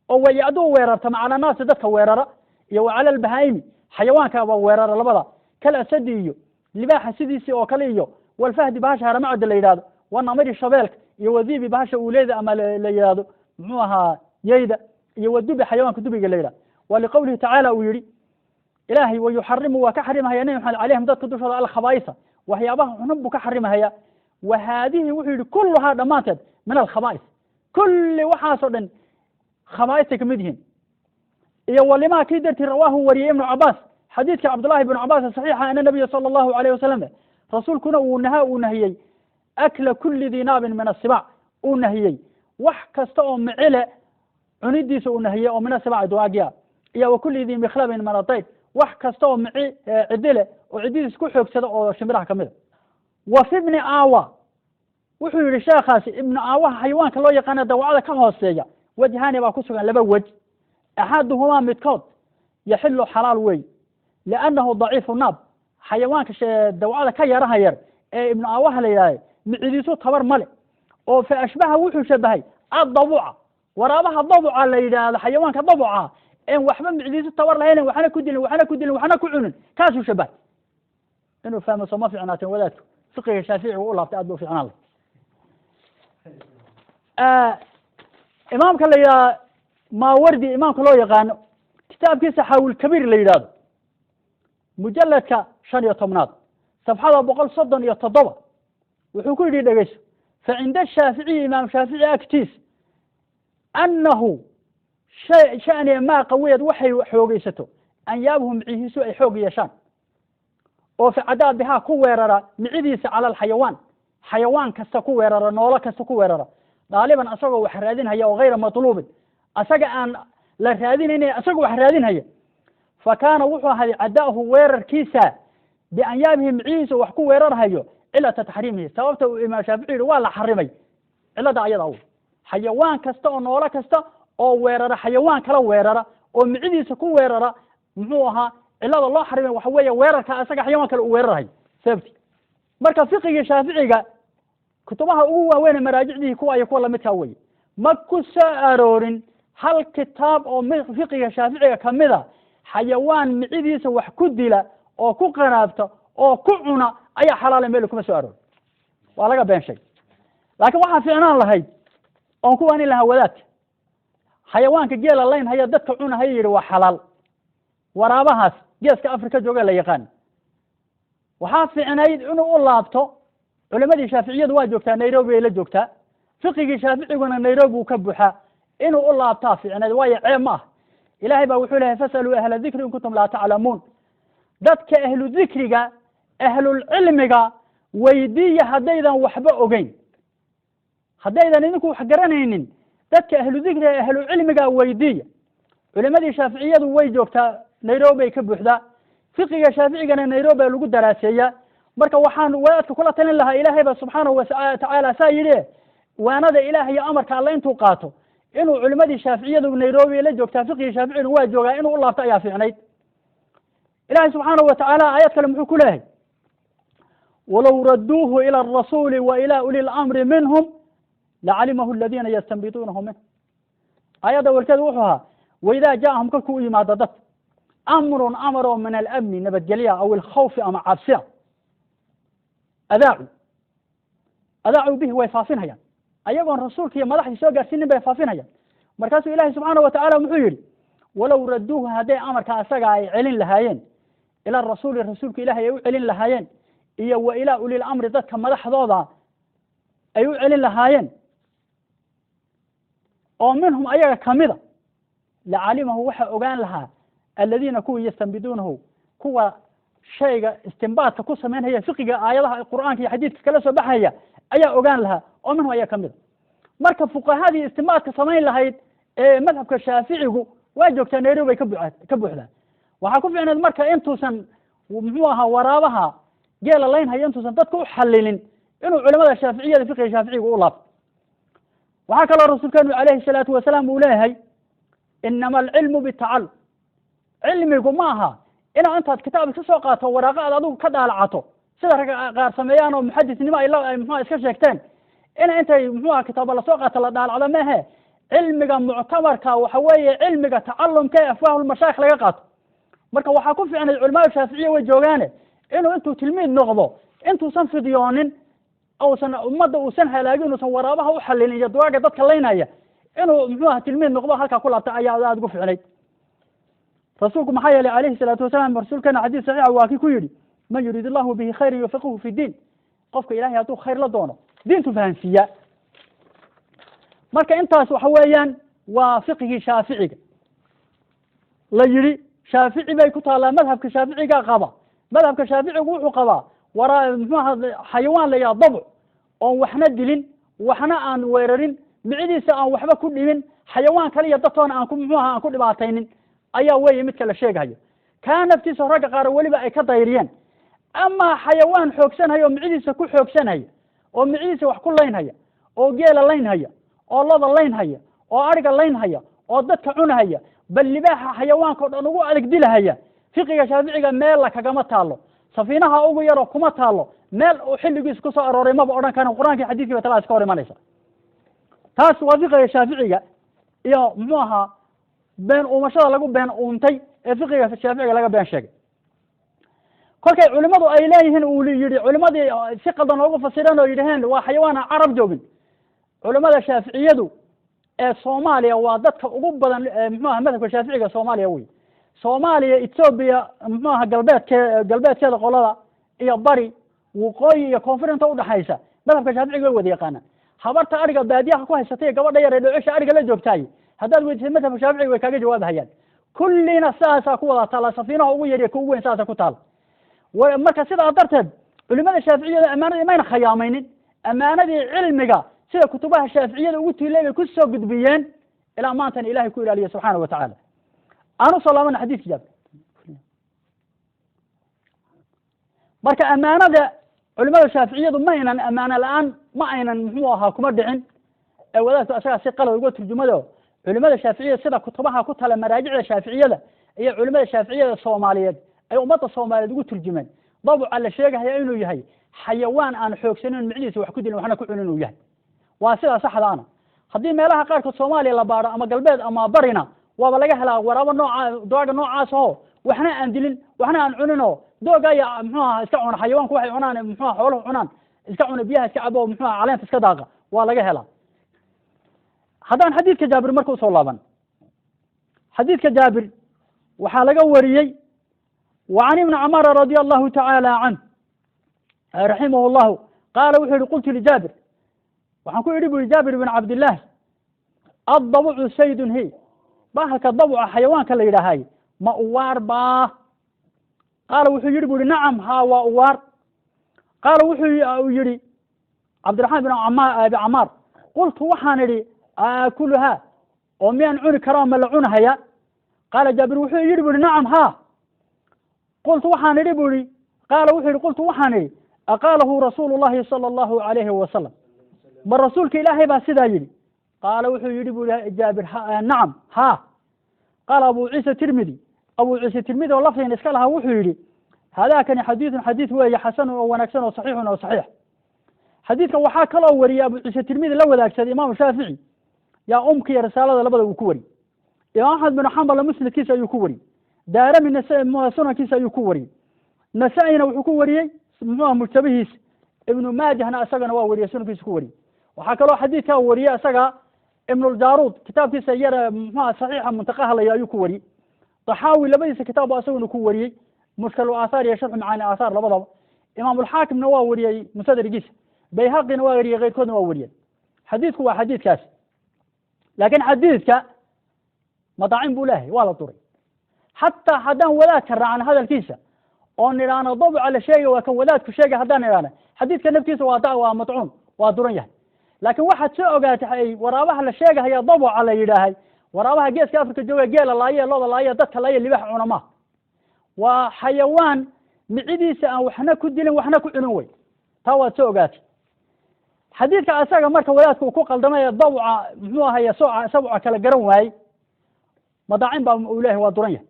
oo wayacduu, weerartama, cala naasi, dadka weerara, iyo wa cala albahaa'imi, xayawaankaaba weerara labada, kal asadi, iyo libaaxa sidiisii oo kale, iyo walfahdi, bahasha haramacda la yidhahdo, wanamari, shabeelka, iyo wadiibi, bahasha uuleyda ama la yidhahdo muxuu ahaa yeyda, iyo wadubi, xayawaanka dubiga la yidhahdo. Waa liqowlihi tacaala, uu yidhi Ilaahay: "Wayuxarimu, waa ka xarimahaya Nebi Maxamed, calayhim, dadka dushooda, alkhabaa'isa, waxyaabaha xunun buu ka xarimahaya." Wa haadihi, wuxuu yidhi, kulluhaa, dhammaanteed, min alkhabaa'is, kulli waxaasoo dhan khabaa'istay kamid yihiin. Iyo walimaa kii dartii rawaahu, wariyey Ibnu Cabaas, xadiidka Cabdullahi ibnu Cabaas saxiixa, ana nabiya sala allahu alayh wasalam, rasuulkuna uu nahaa, uu nahiyey, akla kuli dii naabin min asibac, uu nahiyey wax kasta oo micile cunidiisa uu nahiyey, oo min asibaci, duwaagiya, iyo wa kuli dii mikhlabin min adayr, wax kasta oo mici cidile oo cididiis ku xoogsada oo shimbiraha kamid a. Wa fi ibni aawa, wuxuu yihi sheekhaasi, ibnu aawaha xayawaanka loo yaqaana dawacada ka hooseeya. Wajhaani baa ku sugan, laba wej. Axaduhumaa, midkood, yaxilu, xalaal wey, liannahu daciifu naab, xayawaanka dawcada ka yaraha yar ee ibnu aawaha la yidhahda micidiisu tabar male, oo fa ashbaha, wuxuu shabahay, addabuca, waraabaha dabuca la yidhaahdo, xayawaanka dabuca en waxba micidiisu tabar lahaynen, waxna ku dilin, waxna ku dilin, waxna ku cunin, kaasuu shabahay. Inuu fahmo sooma ficnaateen? Wadaadku fiqiga Shaaficiga u laabtay, aad ba u ficnaan leh. Imaamka la yidhahda Maawardi, imaamka loo yaqaano, kitaabkiisa Xaawilkabiir la yidhahdo, mujaladka 15aad, safxada 137, wuxuu ku yidhi, dhegeyso: fa cinda Shaaficiyi, imaam Shaafici agtiis, annahu shay shaniya maa qawiyad, waxay xoogeysato, anyaabuhu, micihiisu ay xoog yeeshaan, oo facadaa bihaa, ku weerara micidiisa, cala alxayawaan, xayawaan kasta ku weerara, noolo kasta ku weerara, daaliban, asagoo wax raadinhaya, oo hayra matluubin, asaga aan la raadinayna, asagoo wax raadinhaya, fa kaana, wuxuu ahaday, cadaahu, weerarkiisa, bianyaabihi, micihiisa wax ku weerarhayo, cilata taxriimihi, sababta uu imaam Shaafici yihi waa la xarimay, cilada ayada u xayawaan kasta oo noolo kasta oo weerara xayawaan kala weerara oo micidiisa ku weerara, muxuu ahaa, cilada loo xarimay waxa weeye weerarka asaga xayawaan kale uu weerarhayo sababti. Marka fiqigii Shaaficiga kutubaha ugu waaweyn maraajicdihii kuwa iyo kuwa lamidkaa weye. Ma ku soo aroorin hal kitaab oo fiqiga Shaaficiga kamida xayawaan micidiisa wax ku dila oo ku qanaabta oo ku cuna ayaa xalaala, meel kuma soo aroorin, waa laga been sheegay. Laakiin waxaa fiicnaan lahayd oon ku waanin lahaa wadaadka xayawaanka geela layn haya dadka cunahaya yidhi waa xalaal, waraabahaas Geeska Africa jooga la yaqaan, waxaa fiicnayd inuu u laabto culimadii Shaaficiyadu. Waa joogtaa Nairobi, ay la joogtaa, fiqigii Shaaficiguna Nairobi uu ka buuxaa. Inuu u laabtaa fiicnayd, waayo ceeb ma ah. Ilaahay baa wuxuu lehay: fasaluu ahla dikri in kuntum laa taclamuun. Dadka ahlu dikriga, ahlulcilmiga weydiiya haddaydan waxba ogeyn, haddaydan idinku wax garanaynin, dadka ahlu dikriga, ahlucilmiga weydiiya. Culimadii Shaaficiyadu way joogtaa Nairobi, ay ka buuxdaa, fiqiga Shaaficigana Nairobi baa lagu daraaseeyaa. Marka waxaan wadaadka kula talin lahaa, Ilaahay ba subxaanahu watacaala saa yidhi, waanada Ilaah iyo amarka Alle intuu qaato, inuu culimadii Shaaficiyadu Nairobi la joogtaa, fiqigii Shaaficiguna waa joogaa, inuu u laabto ayaa fiicnayd. Ilahay subxaanahu watacaala aayad kale muxuu ku leeyahay? Walow radduuhu ila arasuuli wa ila uli lamri minhum lacalimahu aladiina yastanbituunahu minh. Aayadda warkeedu wuxuu ahaa: waidaa jaahum, kolkuu u yimaado dad, amrun, amar oo min alamni, nabadgelya, aw alkhawfi, ama cabsiya, adaacuu bihi, way faafinhayaan, ayagoon rasuulka iyo madaxdii soo gaarsiinin bay faafinhayaan. Markaasuu ilahi subxaana watacaala muxuu yidhi? Walow radduuhu, hadday amarka asaga ay celin lahaayeen, ila rasuuli, rasuulka Ilahay ay u celin lahaayeen, iyo wa ilaa ulil amri, dadka madaxdooda ay u celin lahaayeen, oo minhum, ayaga kamida, lacalimahu, waxaa ogaan lahaa, aladiina, kuwii, yastanbiduunahu, kuwa shayga istimbaadka ku samaynhaya, fiqiga aayadaha Qur'aanka iyo xadiidka kala soo baxaya ayaa ogaan lahaa, oo minhum ayaa kamida. Marka fuqahadii istimbaadka samayn lahayd ee madhabka Shaaficigu waa joogtaa Nairobi, bay ka buuxdaa. Waxaa ku ficneed marka intuusan, muxuu ahaa, waraabaha geela laynhaya intuusan dadka u xalilin, inuu culimada Shaaficiyada fiqiga Shaaficiga u laabto. Waxaa kaloo rasuulkeenu calayhi salaatu wasalaam uu leeyahay: inama alcilmu bitacallum. Cilmigu ma aha inaad intaad kitaab iska soo qaato, waraaqo aad adigu ka daalacato, sida ragga qaar sameeyaan oo muxadisnimo ay la muxuha iska sheegteen, ina intay, muxuu aha, kitaaba lasoo qaato la daalacdo mehe. Cilmiga muctabarka waxa weeye cilmiga tacalumka ee afwaahulmashaayikh laga qaato. Marka waxaa ku fiicnay, culamada Shaaficiya way joogaane, inuu intuu tilmiid noqdo, intuusan fidyoonin, uusan ummadda uusan halaagin, uusan waraabaha u xalilin iyo duwaaga dadka laynaya, inuu, muxuu aha, tilmiid noqdo, halkaa ku laabta ayaa aada ugu ficnayd. Rasuulku maxaa yeelay calayhi salaatu wasalaam, rasuulkeena xadiis saxiixa waa kii ku yidhi: man yuriid allahu bihi khayran yufaqihu fi diin. Qofka Ilahay hadduu khayr la doono, diintu fahansiiyaa. Marka intaas waxa weeyaan waa fiqigii Shaaficiga la yidhi. Shaafici bay ku taallaa, madhabka Shaaficiga qaba. Madhabka Shaaficigu wuxuu qabaa waraa, muxuu aha, xayawaan la yidhaha dabc oon waxna dilin, waxna aan weerarin, micidiisa aan waxba ku dhibin, xayawaan kale iyo dadtoona aan ku, muxuu aha, aan ku dhibaataynin ayaa weeye midka la sheegahayo. Kaa naftiisa ragga qaar weliba ay ka dayriyeen. Amaa xayawaan xoogsanhaya oo micidiisa ku xoogsanhaya oo micidiisa wax ku laynhaya oo geela laynhaya oo loda laynhaya. Oo ariga laynhaya oo dadka cunahaya, bal libaaxa xayawaanka o dhan ugu adag dilahaya, fiqiga Shaaficiga meella kagama taalo. Safiinaha ugu yaroo kuma taalo meel uu xilligiisu kusoo arooray, maba odhan karan. Qur-aankii, xadiiskii ba talaa iska hor imanaysa. Taas waa fiqiga Shaaficiga iyo, muxuu ahaa, been uumashada lagu been uuntay ee fiqiga Shaaficiga laga been sheegay. Kolkay culimadu ay leeyihiin, uu yihi culimadii si qaldan oogu fasireen oo yidhaheen waa xayawaan aan Carab joogin, culimada Shaaficiyadu ee Soomaaliya waa dadka ugu badan, muxuu aha, madhabka Shaaficiga Soomaaliya wey. Soomaaliya, Etoobiya, muxuu aha, galbeedkeeda qolada iyo bari, waqooyi iyo koonfur inta udhaxaysa, madhabka Shaaficiga way wada yaqaanaan. Habarta ariga baadiyaha ku haysatay, gabadha yar ee dhocosha ariga la joogtaay, haddaad weydiisay madhabka Shaaficiga, way kaaga jawaabahayaan. Kullina sidaasaa ku wada taala, safiinaha ugu yar iyo ka ugu weyn saasa ku taala. Marka sidaa darteed culimada Shaaficiyada ammaanadii mayna khayaamaynin. Ammaanadii cilmiga sida kutubaha Shaaficiyada ugu tiilay bay ku soo gudbiyeen ilaa maantana Ilahay ku ilaaliya subxaana wa tacaala. Aan usoo laabana xadiiska Jaabir. Marka ammaanada culimada Shaaficiyadu ma aynan ammaano la-aan, ma aynan, muxuu ahaa, kuma dhicin ee wadaadku asagaa si qalad uga turjumado. Culimada Shaaficiyada sida kutubaha ku tala, maraajicda Shaaficiyada iyo culimada Shaaficiyada Soomaaliyeed ay ummadda Soomaaliyeed ugu turjumeen, dabuca la sheegahaya inuu yahay xayawaan aan xoogsanin, micdiisa wax ku dilin waxna ku cunin inuu yahay, waa sidaa saxda ana. Haddii meelaha qaarkood Soomaaliya la baaro, ama galbeed ama barina, waaba laga helaa waraabo nooca dooga noocaas oo waxna aan dilin waxna aan cunin, oo dooga aya, muxuu aha, iska cuna xayawaanku waxay cunaan, muxuha, xooluhu cunaan iska cuna, biyaha iska cabo, muxuha, caleenta iska daaqa, waa laga helaa. Haddaan xadiidka Jaabir marka usoo laaban, xadiidka Jaabir waxaa laga wariyey wa can Ibni Cumara radia Allahu tacaala canh raximah llahu qaala, wuxuu yihi: qultu lijaabir, waxaan ku idhi bu yihi Jaabir ibn Cabdillahi: addabucu saydun hi? Bahalka dabuca xayawaanka la yidhaahay ma uwaar baa? Qaala, wuxuu yihi bu yihi: nacam, haa, waa uwaar. Qaala, wuxuu yihi Cabdiraxmaan bin abi Camaar: qultu, waxaan idhi: aakuluhaa, oo miyaan cuni karaa, ma la cunahaya? Qaala Jaabir, wuxuu yidhi bu yihi: nacam, haa. Qultu, waxaan idhi bu yihi, qaala, wuxuu yihi: qultu, waxaan idhi: aqaalahu rasuulu llahi sala Allahu alayhi wasalam? Ma rasuulka Ilaahay baa sidaa yidhi? Qaala, wuxuu yidhi bu yihi Jaabir: nacam, haa. Qaala Abu Ciisa Tirmidi, Abu Ciise Tirmidi oo lafdigan iska lahaa, wuxuu yidhi: haadaakani xadiidun, xadiid weeye, xasanun, oo wanaagsan, oo saxiixun, oo saxiix. Xadiidka waxaa kaloo wariyey Abu Ciise Tirmidi la wadaagsaday Imaamu Shaafici, yaa Umka iyo Risaalada labada uu ku wariyey. Imaam Axmed bin Xambal musnadkiisa ayuu ku wariyey. Daaramina sunankiisa ayuu ku wariyey. Nasaa-ina wuxuu ku wariyey, muxuuha, mujtabihiisa. Ibnu Maajahna isagana waa wariyey, sunankiisa ku wariyey. Waxaa kaloo xadiidkaa wariyey isaga Ibnuljaruud, kitaabkiisa yara, muxuha, Saxiixa Muntaqaha laya ayuu ku wariyey. Taxaawi labadiisa kitaab bu isaguna ku wariyey, Mushkal Aathaar iyo Sharxu Macaani Aathaar labadaba. Imaamulxaakimna waa wariyey musadrigiisa, Bayhaqina waa wariyey, keyrkoodna waa wariyey. Xadiidku waa xadiidkaas, laakiin xadiidka madaacin buu leeyahay, waa la duray. Xataa haddaan wadaadka raacno hadalkiisa oo nidhaahno dabca la sheegay waa kan wadaadku sheegay, haddaan nidhaahno, xadiidka naftiisa waa madcuun, waa duran yahay. Laakiin waxaad soo ogaatay ay waraabaha la sheegahaya dabca la yidhaahay, waraabaha Geeska Africa jooga, geela laaye, looda laaye, dadka laaye, libax cuna ma waa xayawaan micidiisa aan waxna ku dilin waxna ku cunin wey. Taa waad soo ogaatay. Xadiidka asaga marka wadaadka uu ku qaldamay ee dabca, muxuu ahaye, soca sabca kala garan waayey, madaacin baa uu leeyahay, waa duran yahay.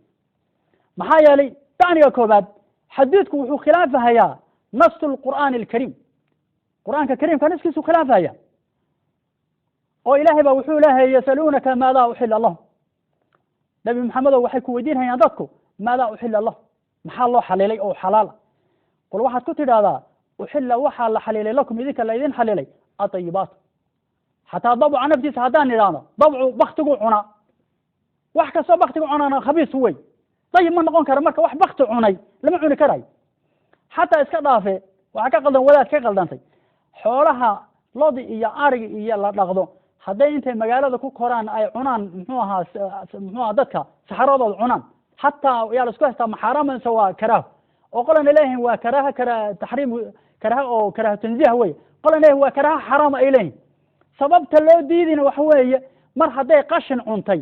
Maxaa yeelay, dacniga koobaad, xadiidku wuxuu khilaafahayaa nasu lqur'aani alkariim, Qur'aanka kariimka naskiisuu khilaafahaya, oo Ilaahay baa wuxuu leeyahay: yasaluunaka maadaa uxila lahum. Nabi Maxamedow, waxay ku weydiinayaan dadku: maadaa uxila lahum, maxaa loo xalilay oo xalaala? Qul, waxaad ku tidhahdaa: uxila, waxaa la xalilay, lakum, idinka laydin xalilay, adayibaat. Xataa dabca naftiisa haddaan idhaahno dabcu baktigu cunaa, wax kastoo baktigu cunaana khabiis wey, dayib ma noqon kara. Marka wax bakti cunay lama cuni karayo. Xataa iska dhaafe, waxaa ka qaldan wadaad ka qaldantay, xoolaha lodi iyo arigi iyo la dhaqdo, hadday intay magaalada ku koraan ay cunaan, muxuu ahaa, muxuu aha, dadka saxaradooda cunaan, xataa yaa la isku haystaa ma xaaraam mise waa karaaho, oo qolana leeyihin waa karaaha, kara taxriim, karaaha oo karaaha tanziih wey, qolana leeyihin waa karaaha xaraam ay leeyihin. Sababta loo diidina waxa weeye, mar hadday qashin cuntay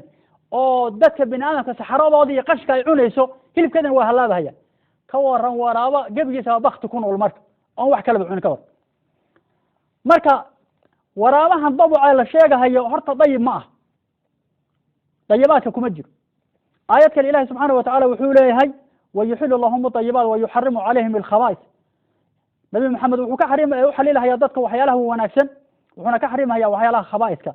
oo dadka bini aadamka saxaradooda iyo qashinka ay cunayso, hilibkeedana waa halaabahaya. Ka waran waraabo gebigiisa waa bakti ku nool marka oon wax kalaba cunin? Ka war marka waraabahan dabuca la sheegahayo? Horta dayib ma ah. Dayibaadka kuma jiro. Aayad kale Ilahi subxaana watacala wuxuu leeyahay: "Wayuxilu lahum adayibaat wayuxarimu calayhim alkhaba'is." Nabi Maxamed wuxuu ka xarim u xaliilhayaa dadka waxyaalaha wanaagsan, wuxuuna ka xarimhayaa waxyaalaha khabaa'iska.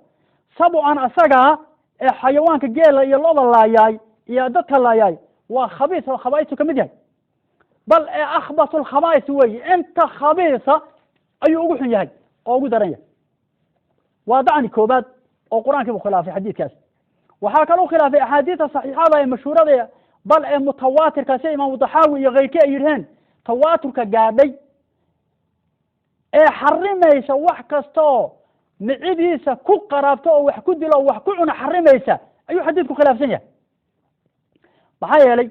Sabcan asagaa ee xayawaanka geela iyo loda laayaay iyo dadka laayaay waa khabiis oo khabaa'istu kamid yahay, bal ee akhbasu lkhabaa'is weeye. Inta khabiisa ayuu ugu xun yahay oo ugu daran yahay. Waa dacni koobaad oo Qur-aankii buu khilaafay xadiidkaas. Waxaa kaloo khilaafay axaadiista saxiixada ee mashhuurada, bal ee mutawaatirka, sida Imaamu Daxaawi iyo keyrkii ay yidhaheen, tawaaturka gaadhay ee xarimaysa wax kasta oo micidiisa ku qaraabto oo wax ku dilo oo wax ku cuna xarimaysa ayuu xadiidku khilaafsan yahay. Maxaa yeelay,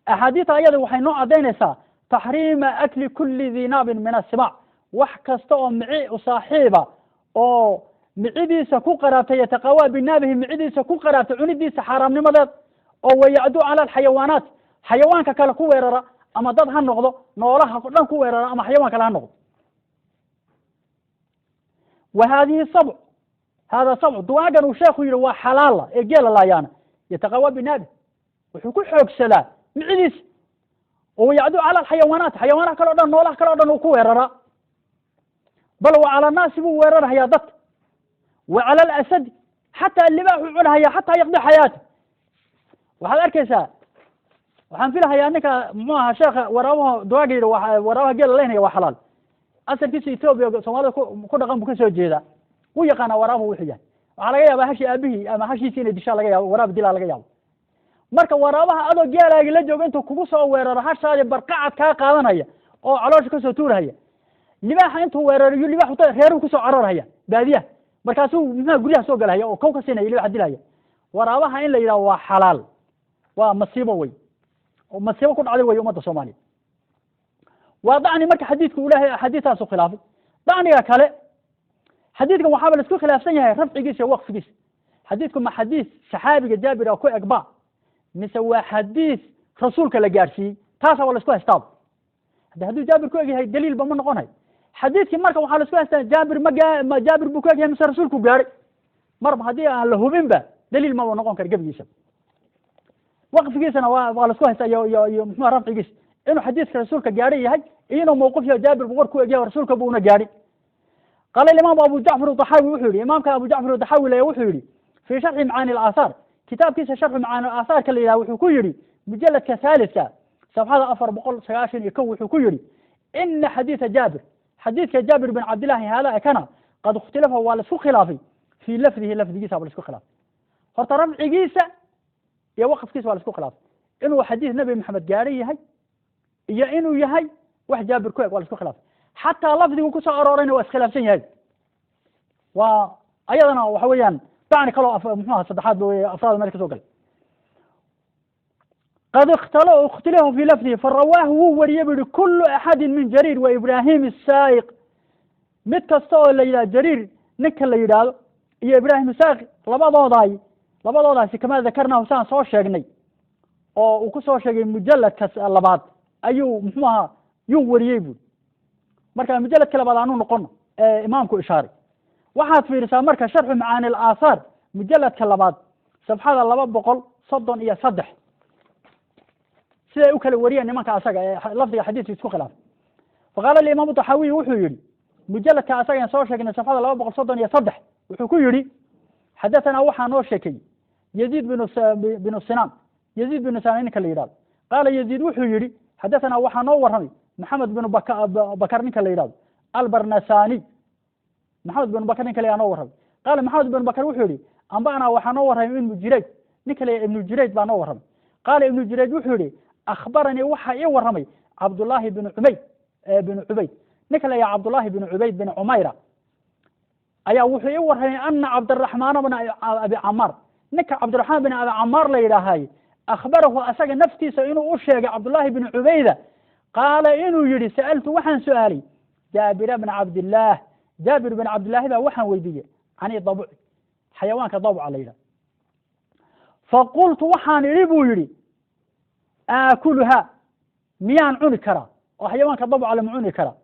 axaadiista ayada waxay noo caddaynaysaa taxriima akli kulli dii naabin min asibac, wax kasta oo mici u saaxiiba oo micidiisa ku qaraabtay, yataqawaa binaabihi, micidiisa ku qaraabtay, cunidiisa xaaraamnimadeed, oo wayacdu cala alxayawaanaat, xayawaanka kale ku weerara, ama dad ha noqdo, noolaha dhan ku weerara, ama xayawaan kale ha noqdo. Wa hadihi sabc, hada sabc, duwaagan uu sheekhu yihi waa xalaala ee geela laayaana, yataqawaa binaabi, wuxuu ku xoogsadaa micidiisa, oo wayacdu cala alxayawaanaat, xayawaanaha kale o dhan, noolaha kale o dhan uu ku weeraraa, bal wa cala annaasi buu weerarhayaa dadka, wa cala alasadi, xataa libaaxuu cunahaya, xataa yaqdi xayaata. Waxaad arkaysaa, waxaan filahayaa ninka, muxuu ahaa, sheekha waraabaha duwaaga yidhi waraabaha geela leynaya waa xalaal, asalkiisa Ethoobia Soomaalida ku dhaqan buu kasoo jeedaa. Wuu yaqaanaa waraabuhu wuxuu yahay. Waxaa laga yaabaa hashi aabihii ama hashiisi inay dishaa laga yaabo, waraab dilaa laga yaabo. Marka waraabaha adoo geelaagi la joogo intuu kugu soo weeraro hashaadi barqacad kaa qaadanaya oo caloosha kasoo tuurahaya. Libaaxa intuu weerarayo, libaaxu reeruhu kusoo cararhaya baadiyaha, markaasuu muxuha guryaha soo galahaya oo kow ka siinaya, libaxa dilaya. Waraabaha in la yidhaho waa xalaal waa masiibo wey, oo masiibo ku dhacday wey ummadda Soomaaliya. Waa dacni marka xadiidku uu lehay axaadiistaasu khilaafay. Dacniga kale, xadiidkan waxaaba la isku khilaafsan yahay rafcigiisa iyo waqfigiisa. Xadiidku ma xadiis saxaabiga Jaabir oo ku egba mise waa xadiis rasuulka la gaadhsiiyey? Taasa waa la isku haystaaba. Hadduu Jaabir ku egyahay, daliilba ma noqonayo xadiidkii. Marka waxaa la isku haystaa, Jaabir ma gaa ma Jaabir buu ku egyahay mise rasuulku gaadhay? Marba haddii aan la hubinba, daliil maba noqon kara gebigiisa. Waqfigiisana waa la isku haystaa iyo muxuha rafcigiisa, inuu xadiiska rasuulka gaadhay yahay iyo inuu mawquf yahay, Jaabir bu war ku egyahay, rasuulka bu una gaadhin. Qaala imaam Abu Jacfar Daxaawi, wuxuu yihi imaamka Abu Jacfar Daxaawi le wuxuu yihi fi sharxi macaani alaahaar, kitaabkiisa Sharxu Macaani Alaahaarka la yidhaha, wuxuu ku yihi mujaladka thaalitska, safxada 491, wuxuu ku yihi: "Ina xadiida Jaabir, xadiidka Jaabir bin Cabdillahi, haada kana qad ikhtilafa, waa la isku khilaafay, fii lafdihi, lafdigiisa ba la isku khilaafay." Horta rafcigiisa iyo waqfkiisa waa la isku khilaafay, inuu xadiis Nabi Maxamed gaadhay yahay iyo inuu yahay wax Jaabir ku eg waa la isku khilaafay. Xataa lafdigu kusoo aroorayna waa iskhilaafsan yahay. Waa ayadana waxa weeyaan dacni kaloo muxuu aha saddexaad ba wey, afraad meel kasoo galay. Qad ikhtilafa fi lafdihi, farawaahu, wuu wariyey bu yihi, kulu axadin min Jariir wa Ibrahim asaa'iq, mid kasta oo la yidhahdo Jariir ninka la yidhaahdo iyo Ibrahim Saaqi, labadoodaasi, kamaa dakarnahu, saan soo sheegnay oo uu ku soo sheegay mujaladka labaad ayuu muxuu ahaa yuu wariyey buri. Marka mujaladka labaad aanu noqono ee imaamku ishaaray, waxaad fiirisaa marka Sharxu Macaani Alaahaar, mujaladka labaad, safxada 233, siday u kala wariyeen nimanka asaga ee lafdiga xadiiska isku khilaafay. Faqaala alimaamu Taxaawiy, wuxuu yihi mujaladka asaga soo sheegnay, safxada 233, wuxuu ku yihi: "Xadathana, waxaa noo sheekeeyey Yaziid binu Sinaan, Yaziid binu Sinaan ninka la yidhahdo. Qaala Yaziid, wuxuu yihi: xadathana, waxaa noo warramay Maxamed binu Bakar ninka la yidhahdo Albarnasani, Maxamed binu Bakar ninka la yidhahdo noo warramay. Qaala Maxamed binu Bakar wuxuu yihi: amba'naa, waxaa noo warramay Ibnu Jurayj, ninka la Ibnu Jurayj baa noo warramay. Qaala Ibnu Jurayj wuxuu yihi: akhbaranii, waxaa ii warramay Cabdullaahi binu Cubayd binu Cubayd, ninka la yidhaha Cabdullaahi binu Cubayd bin Cumayra ayaa wuxuu ii warramay, ana Cabdiraxmaana bna Abi Camaar, ninka Cabdiraxmaan bin Abi Camaar la yidhaahay, akhbarahu, asaga naftiisa inuu u sheegay Cabdullaahi binu Cubayda, qaala, inuu yihi: sa'altu, waxaan su'aalay, Jaabira bna Cabdillaah, Jaabir bin Cabdillaahi baa waxaan weydiiyey, cani dabuci, xayawaanka dabca la yidhaha. Faqultu, waxaan idhi buu yidhi, aakuluha, miyaan cuni karaa oo xayawaanka dabca lama cuni karaa?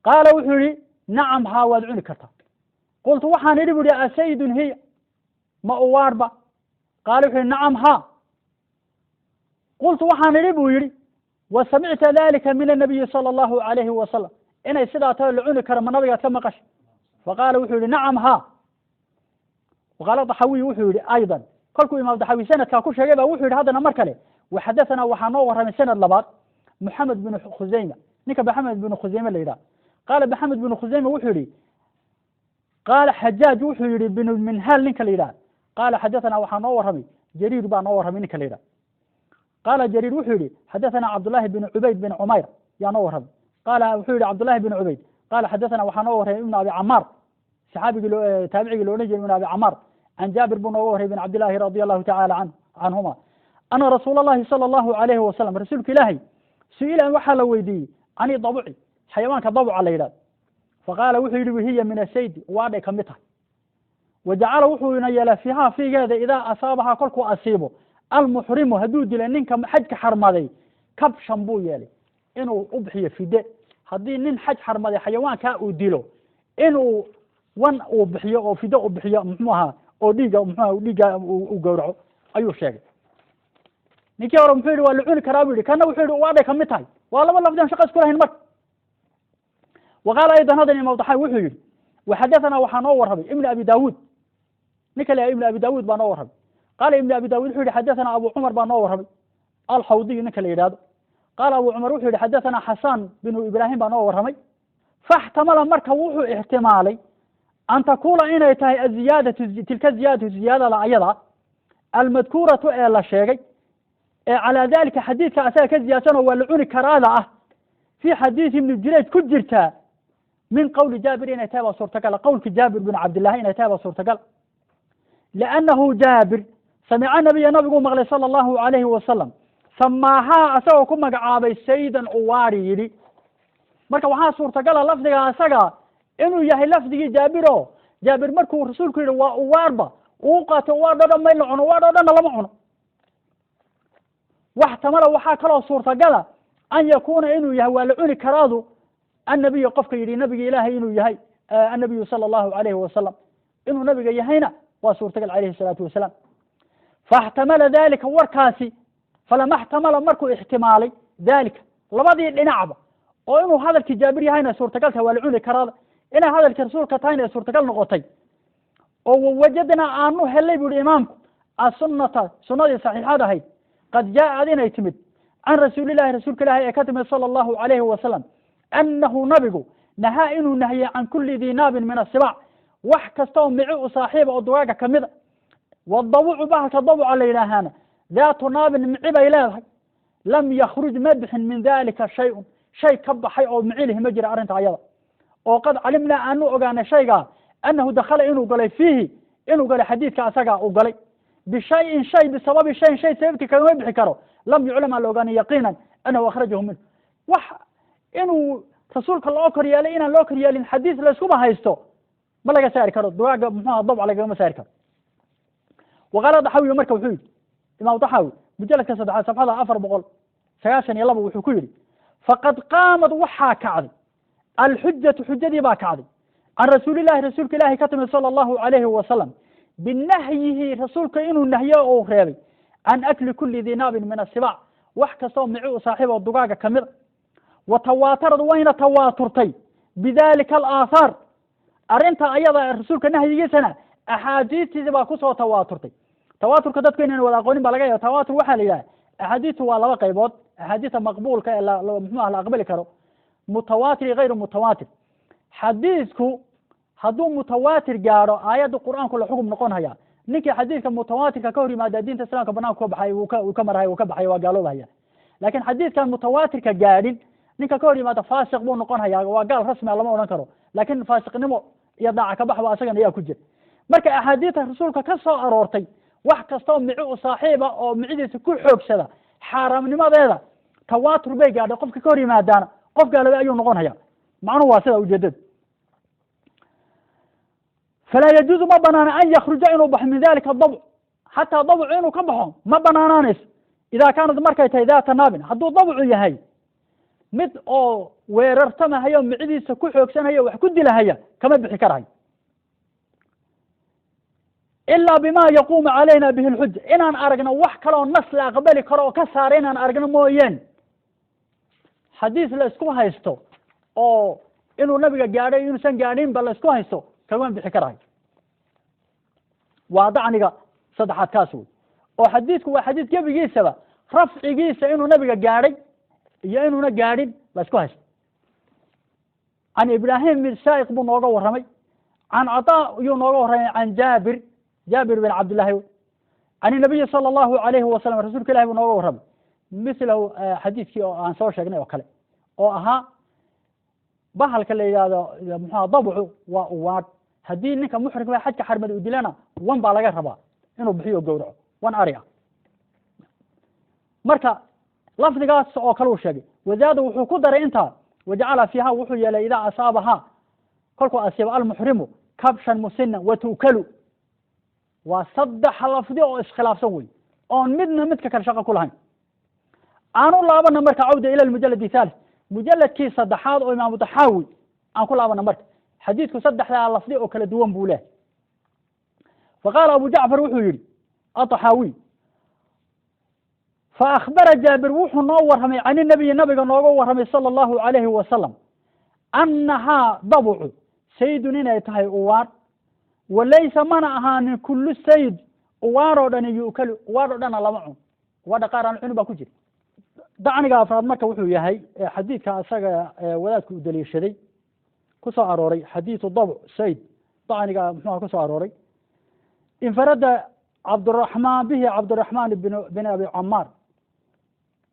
Qaala, wuxuu yihi: nacam, haa, waad cuni kartaa. Qultu, waxaan idhi bu yihi, asaydun hiya?" Ma uwaarba? Qaala, wuxuu yihi: "Nacam, ha." Qultu, waxaan idhi buu yidhi: "Wa samicta dalika min annabiyi sala Allahu alayhi wasalam? Inay sidaa taho la cuni karo ma nabigaad ka maqashay?" Faqaala, wuxuu yihi: "Nacam, ha." Waqaala Daxawiy, wuxuu yihi aydan, kolkuu Imaam Daxawi sanadkaa ku sheegay ba wuxuu yidhi haddana mar kale: "Waxadathana, waxaa noo warramay sanad labaad, Moxamed binu Khuseyma, ninka Maxamed binu Khuseyme la yidhaha. Qaala Maxamed binu Khuseyma wuxuu yihi: qaala Xajaaj, wuxuu yihi binu Minhaal ninka la yidhaha: qaala xadathana, waxaa noo warramay Jariir baa noo warramay ninka la yidhaha. Qaala Jariir wuxuu yihi: xadathana Cabdullahi bin Cubayd bin Cumayr yaa noo warramay. Qaala, wuxuu yihi Cabdullahi bin Cubayd: qaala xadathana, waxaa noo warramay Ibnu Abi Camaar, saxaabigii taabicigii lo odhan jiray Ibnu Abi Camaar. Can Jaabir buu nooga warramay bin Cabdillahi radia Allahu tacala canhuma ana rasuula Allahi sala Allahu alayhi wasalam, rasuulka Ilaahay, su-ila, waxaa la weydiiyey, cani dabuci, xayawaanka dabuca la yidhahdo. Faqaala, wuxuu yihi: hiya min asaydi, waadhay kamid tahay. Wajacala, wuxuuna yeelay, fiihaa, fiigeeda, idaa asaabahaa, kolkuu asiibo, almuxrimu, hadduu dilay ninka xajka xarmaday, kabshan buu yeelay inuu u bixiyo fide. Haddii nin xaj xarmaday xayawaankaa uu dilo, inuu wan uu bixiyo oo fide u bixiyo, muxuu ahaa, oo dhiigga, muxuaha, dhiigga uu gowraco ayuu sheegay. Ninkii hore muxuu yidhi? Waa la cuni karaa buu yidhi. Kana wuxuu yidhi waadhay kamid tahay. Waa laba lafdi aan shaqa isku lahayn marka. Wa qaala aydan, hadan Imaam Daxaawi wuxuu yidhi: waxadathana, waxaa noo warramay Ibn Abi Daawuud, ninka la Ibn Abi Daawuud baa noo warramay. Qaala Ibn Abi Daawud wuxuu yihi: xadathana Abu Cumar baa noo warramay, Alxawdiy ninka la yidhahdo. Qaala Abu Cumar wuxuu yihi: xadathana Xasan binu Ibraahim baa noo warramay. Faxtamala, marka wuxuu ixtimaalay, an takuuna, inay tahay, aziyaadatu, tilka ziyaadatu, ziyaadada ayada, almadkuuratu, ee la sheegay, ee calaa dalika, xadiidka asaga ka ziyaadsanoo waa la cuni karaada ah, fii xadiidi Ibni Jurayj ku jirtaa, min qowli Jaabir inay tahay baa suurtagala. Qowlki Jaabir bin Cabdillahi inay tahay baa suurtagal, liannahu Jaabir samica nabiya, nabiguu maqlay, sala Allahu alayhi wasalam, samaahaa, asagoo ku magacaabay saydan, uwaari yidhi. Marka waxaa suurtagala lafdiga asaga inuu yahay lafdigii Jaabiro. Jaabir markuu rasuulku yidhi waa uwaarba, uu qaatay uwaadh o dhan ma in la cuno, uwaadh o dhanna lama cuno. Waxtamala, waxaa kaloo suurtagala, an yakuuna, inuu yahay waa la cuni karaadu, annabiyu, qofka yidhi nabiga Ilaahay inuu yahay, annabiyu sala Allahu alayhi wasalam, inuu nabiga yahayna waa suurtagal, calayhi salaatu wasalaam. Faxtamala dalika, warkaasi, falama xtamala, markuu ixtimaalay, dalika, labadii dhinacba, oo inuu hadalkii Jaabir yahayna suurtagal tahay, waa la cuni karaada inay hadalkii rasuulka tahayna suurtagal noqotay, oo wawajadnaa, aanu helay bu yihi imaamku, asunata, sunadii saxiixad ahayd, qad jaaءad, inay timid, can rasuulillahi, rasuulka Ilahi ee ka timid, sala Allahu alayhi wasalam, annahu nabigu nahaa, inuu nahiyey, can kuli dii naabin min asibaac, wax kasta oo mici u saaxiiba oo dugaaga kamida. Wadabucu, bahalka dabuca la yidhaahaana, daatu naabin, mici bay leedahay. Lam yakruj, ma bixin, min dalika shay-un, shay ka baxay oo micilihi ma jira arrinta ayada, oo qad calimnaa, aanu ogaanay shaygaa, annahu dakhala, inuu galay, fiihi, inuu galay xadiidka asagaa uu galay, bishayin shay, bisababi shayin, shay sababtii kagama bixi karo, lam yuclam, aan la ogaanin, yaqiinan annahu akhrajahu minhu. Wax inuu rasuulka loo kor yeelay, inaan loo kor yeelin, xadiis layskuba haysto, ma laga saari karo dugaaga, muxuha, dabca lagama saari karo. Waqaala Daxawiyu, marka wuxuu yidhi Imaam Daxawi, mujaladka saddexaad, safxada 492, wuxuu ku yidhi: faqad qaamad, waxaa kacday, alxujatu, xujadii baa kacday, can rasuulillahi, rasuulka Ilahi ka timid, sala Allahu alayhi wasalam, binahyihi, rasuulka inuu nahyo oo reebay, can akli kuli dii naabin min asibaac, wax kastoo mici u saaxiib oo dugaaga kamida. Wa tawaatarad, wayna tawaaturtay, bidalika alaathaar, arrinta ayada rasuulka nahyigiisana axaadiistiisi baa kusoo tawaaturtay. Tawaaturka dadku inayna wada aqoonin baa laga yaaba. Tawaatur waxaa la yidhaha, axaadiistu waa laba qaybood: axaadiista maqbuulka ee muxuu ah la aqbali karo, mutawaatir iyo hayru mutawaatir. Xadiisku hadduu mutawaatir gaadho, aayadda Qur'aanku la xugum noqon haya. Ninkii xadiidka mutawaatirka ka hor yimaada, diinta Islaamka banaanka ka baxay, uu ka marhay, uu ka baxay, waa gaaloobahaya. Laakiin xadiidkan mutawaatirka gaadhin ninka ka hor yimaada, faasiq buu noqon hayaa. Waa gaal rasmi a lama odhan karo, laakiin faasiqnimo iyo daaca ka baxba asagana ayaa ku jira. Marka axaadiidta rasuulka ka soo aroortay, wax kastoo mici u saaxiiba oo micidiisa ku xoogsada, xaaraamnimadeeda tawaatur bay gaadhay. Qofka ka hor yimaadaana qof gaaloobay ayuu noqon haya. Macnuhu waa sida ujeedadu. Falaa yajuuzu, ma banaana, an yakruja, inuu baxo, min dalika dabc, xataa dabcu inuu ka baxo ma banaanaanayso, idaa kaanad, markay tahay, daata naabin, hadduu dabcu yahay mid oo weerartamahayo, micidiisa ku xoogsanayo, wax ku dilahaya, kama bixi karahay. Ilaa bima yaquumu calayna bihi lxuja, inaan aragno wax kaleoo nas la aqbali karo oo ka saara inaan aragno mooyeen, xadiis la isku haysto oo inuu nabiga gaadhay inuusan gaadhinba la isku haysto kagama bixi karahay. Waa dacniga saddexaad kaas wey, oo xadiidku waa xadiis gebigiisaba rafcigiisa inuu nabiga gaadhay iyo inuuna gaadhin la isku haysto. Can Ibrahim bin Saa'iq buu nooga warramay, can Caطaa yuu nooga warramay, can Jaabir, Jaabir bin Cabdillahi, can inabiyi sala allahu alayhi wasalam, rasuulka ilahi buu nooga warramay, mithlahu xadiidkii oo aan soo sheegnay oo kale, oo ahaa bahalka la yidhahdo muxuha dabcu waa uwaadh. Haddii ninka muxrimka xajka xarmada u dilana, wan baa laga rabaa inuu bixiyo, gowraco wan ari ah. Marka lafdigaas oo kale uu sheegay. Wazaada wuxuu ku daray intaa, wajacala fiiha, wuxuu yeelay, idaa asaabahaa, kolkuu asiibo, almuxrimu kabshan musina watu'kalu. Waa saddex lafdi oo iskhilaafsan wey, oon midna midka kale shaqo ku lahayn. Aan u laabana marka, cawda ila almujalad thalith, mujaladkii saddexaad oo Imaamu Taxaawi aan ku laabana. Marka xadiidku saddexdaa lafdi oo kala duwan buu lehay. Faqaala Abu Jacfar, wuxuu yidhi Aطaxaawiy, faأkhbara Jaabir, wuxuu noo warramay, can inabiyi, nabiga nooga warramay, sala allahu alayhi wasalam, annahaa dabcu saydun, inay tahay uwaar. Walaysa, mana ahaanin, kullu sayd, uwaar oo dhani, yu'kalu, uwaar oo dhana lama cun, uwaadha qaar aan cunin baa ku jira. Dacniga afraad marka wuxuu yahay xadiidka isaga wadaadku u daliishaday ku soo arooray, xadiidu dabc sayd. Dacniga muxuha ku soo arooray, infarada Cabduraxmaan bihi, Cabdiraxmaan bin Abi Camaar,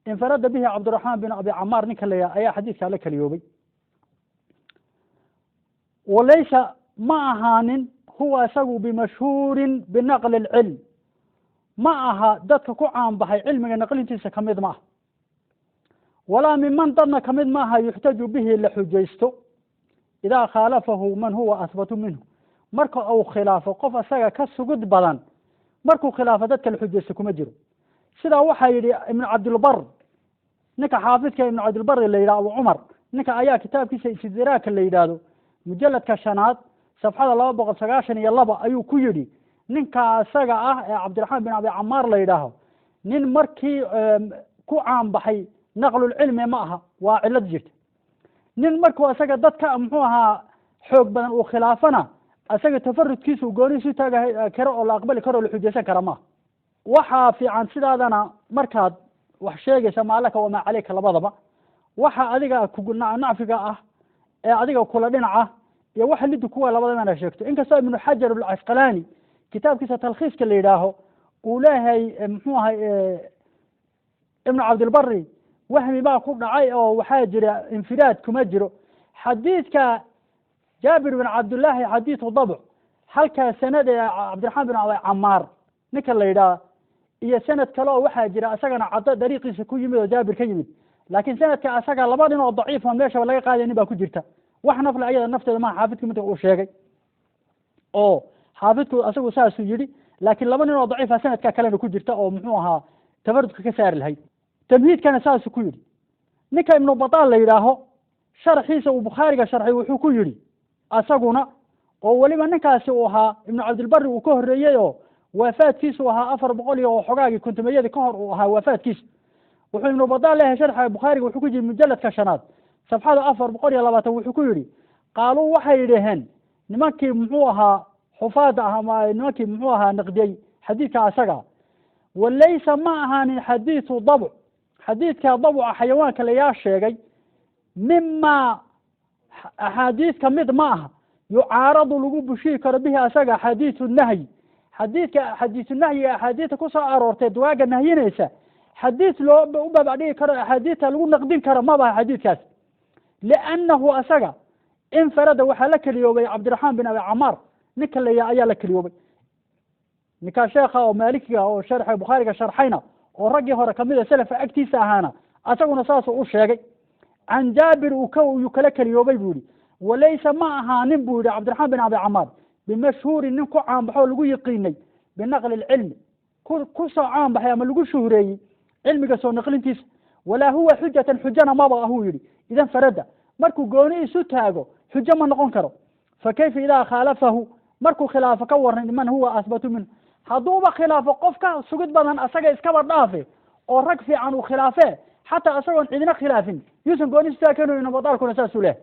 infarada bihi Cabdiraxmaan bin Abi Camaar ninka la yidhaha ayaa xadiidkaa la keliyoobay. Walaysa, ma ahaanin, huwa isagu bimashhuurin binaqli alcilm, ma aha dadka ku caanbaxay cilmiga naqlintiisa kamid ma ah, walaa miman, dadna kamid maaha, yuxtaju bihi, la xujaysto, idaa khaalafahu man huwa ahbatu minhu, marka uu khilaafo qof isaga ka sugid badan, markuu khilaafo dadka la xujaysto kuma jiro. Sidaa waxaa yidhi Ibnu Cabdilbar, ninka xaafidka Ibnu Cabdilbari la yidhah, Abu Cumar, ninka ayaa kitaabkiisa Istidraagka la yidhaahdo, mujaladka shanaad, safxada 292 ayuu ku yidhi, ninka isaga ah ee Cabdiraxmaan bin Abi Camaar la yidhaaho, nin markii ku caanbaxay naqlulcilmi ma aha, waa cilad jirta. Nin markuu isaga dadka muxuu ahaa xoog badan uu khilaafana, isaga tafarudkiisa uu gooni isu taaga karo oo la aqbali karo o la xujaysan kara maaha. Waxaa fiican sidaadana markaad wax sheegaysa, maalaka wamaa caleyka labadaba, waxa adiga ku nacfiga ah ee adiga kula dhinaca iyo waxa liddu kuwa labadaba inaad sheegto. Inkastoo Ibnu Xajar Alcasqalaani kitaabkiisa Talkhiiska la yidhaaho uu leeyahay, muxuu ahay, Ibnu Cabdilbari wahmi baa ku dhacay oo waxaa jira infiraad kuma jiro xadiidka Jaabir bin Cabdullaahi, xadiidu dabc, halkaa sanad ee Cabdiraxmaan bin Abi Camaar ninka la yidhaah iyo sanad kale oo waxaa jira isagana caddo dariiqiisa ku yimid oo Jaabir ka yimid, laakiin sanadka isaga laba nin oo daciifa meeshaba laga qaadaynin baa ku jirta. Wax nafle ayada nafteeda maha, xaafidku midka uu sheegay oo xaafidku isagu saasuu yidhi, laakiin laba nin oo daciifa sanadka kalena ku jirta oo muxuu ahaa tafarudka ka saari lahayd. Tamhiidkana saasuu ku yidhi. Ninka Ibnu Bataal la yidhaaho, sharxiisa uu Bukhaariga sharxay, wuxuu ku yidhi asaguna, oo weliba ninkaasi uu ahaa Ibnu Cabdilbari uu ka horreeyey oo waafaadkiisu ahaa 400 iyo xogaagii kontomeyadii ka hor uu ahaa waafaadkiisu, wuxuu Ibnu Bataal leeyahay sharxa Bukhaariga, wuxuu ku yidhi mujaladka shanaad, safxada 420, wuxuu ku yidhi: qaaluu, waxay yidhaheen nimankii muxuu ahaa xufaada ah ama nimankii muxuu ahaa naqdiyey xadiidka asaga, walaysa, ma ahaanin, xadiidu dabc, xadiidka dabca xayawaanka layaa sheegay, mima, axaadiis kamid ma aha, yucaaradu, lagu bushii karo, bihi asaga xadiisu nahyi, xadiidka xadiisu nahyiga, axaadiista kusoo aroortay duwaaga nahyinaysa, xadiis loo u babacdhigi karo, axaadiista lagu naqdin karo maba aha xadiidkaas. Liannahu asaga infarada, waxaa la keliyoobay Cabdiraxmaan bin Abi Camaar ninka la ayaa la keliyoobay, ninkaa sheekha oo Maalikiga oo sharxa Bukhaariga sharxayna oo raggii hore kamida salafa agtiisa ahaana, asaguna saasuu u sheegay, can Jaabir uu ka yuu kala keliyoobay buu yihi. Walaysa, ma ahaanin buu yihi Cabdiraxmaan bin Abi Camaar bimashhuurin, nin ku caanbaxo oo lagu yiqiinay, binaqli lcilmi, ku soo caanbaxay ama lagu shuhreeyey cilmiga soo naqlintiisa, walaa huwa xujatan, xujana maba ahuu yidhi. Idan farada, markuu gooni isu taago xujo ma noqon karo. Fa kayfa idaa khaalafahu Markuu khilaafo ka waran, man huwa asbatu minhu, hadduuba khilaafo qof ka sugid badan asaga iskaba dhaafe oo rag fiican uu khilaafee, xataa isagoon cidina khilaafin yuusan gooni istaakenu. Ibnu Badaalkuna saasuu leh.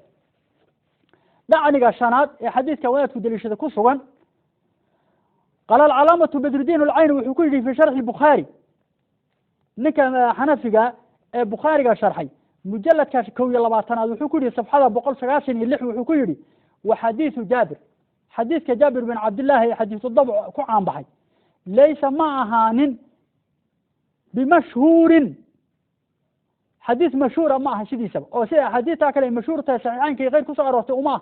Dacniga shanaad ee xadiidka wadaadku daliishada ku sugan, qaala alcalaamatu Badrudiin Alcayni, wuxuu ku yidhi fi sharxi Bukhaari, ninka Xanafiga ee Bukhaariga sharxay, mujaladka 21aad, wuxuu ku yidhi safxada 196, wuxuu ku yidhi: wa xadiisu Jaabir, xadiidka Jaabir bin Cabdillahi ee xadiisu dabc ku caanbaxay, laysa ma ahaanin bimashhuurin, xadiis mashhuura ma aha sidiisaba, oo sida axaadiistaa kale ay mashhuur tahay saxiixaynka iyo keyr kusoo aroortay uma ah.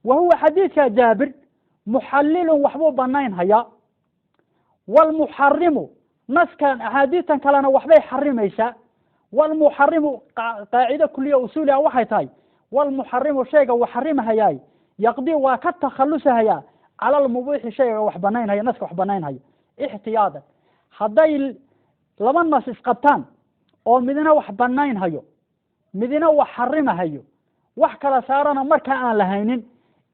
Wa huwa xadiidka Jaabir muxallilun, waxbuu banayn hayaa, waalmuxarimu, naskan axaadiistan kalena waxbay xarimaysaa. Waalmuxarimu, qaacido kuliya usuuliha waxay tahay, waalmuxarimu, shayga wax xarimahayaay, yaqdii, waa ka takhalusahayaa, cala almubiixi, shayga wax banaynhaya, naska wax banaynhaya, ixtiyaadan. Hadday laba nas isqabtaan oo midna wax banaynhayo midna wax xarimahayo, wax kala saarana markaa aan lahaynin,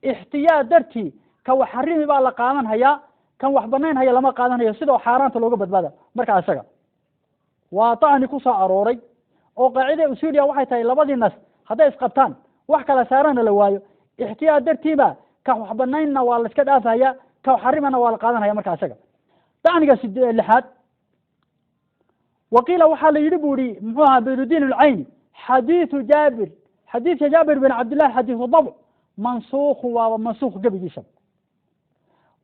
ixtiyaad dartii ka wax xarimi baa la qaadan hayaa, kan wax banaynhaya lama qaadanhayo, sidoo xaaraanta looga badbaada. Markaa isaga waa dacni ku soo arooray oo qaacida usuuliya waxay tahay, labadii nas hadday isqabtaan, wax kala saarana la waayo, ixtiyaad dartiiba ka wax banaynna waa la iska dhaafaya, ka wax xarimana waa la qaadanhaya. Markaa isaga dacniga lixaad, waqiila, waxaa la yidhi, bu ihi, muxuu ahaa Badrudiin Alcayni, xadiidu Jaabir, xadiidka Jaabir bin Cabdillahi, xadiisu dabc, mansuukhu, waaba mansuukh gebigiisa.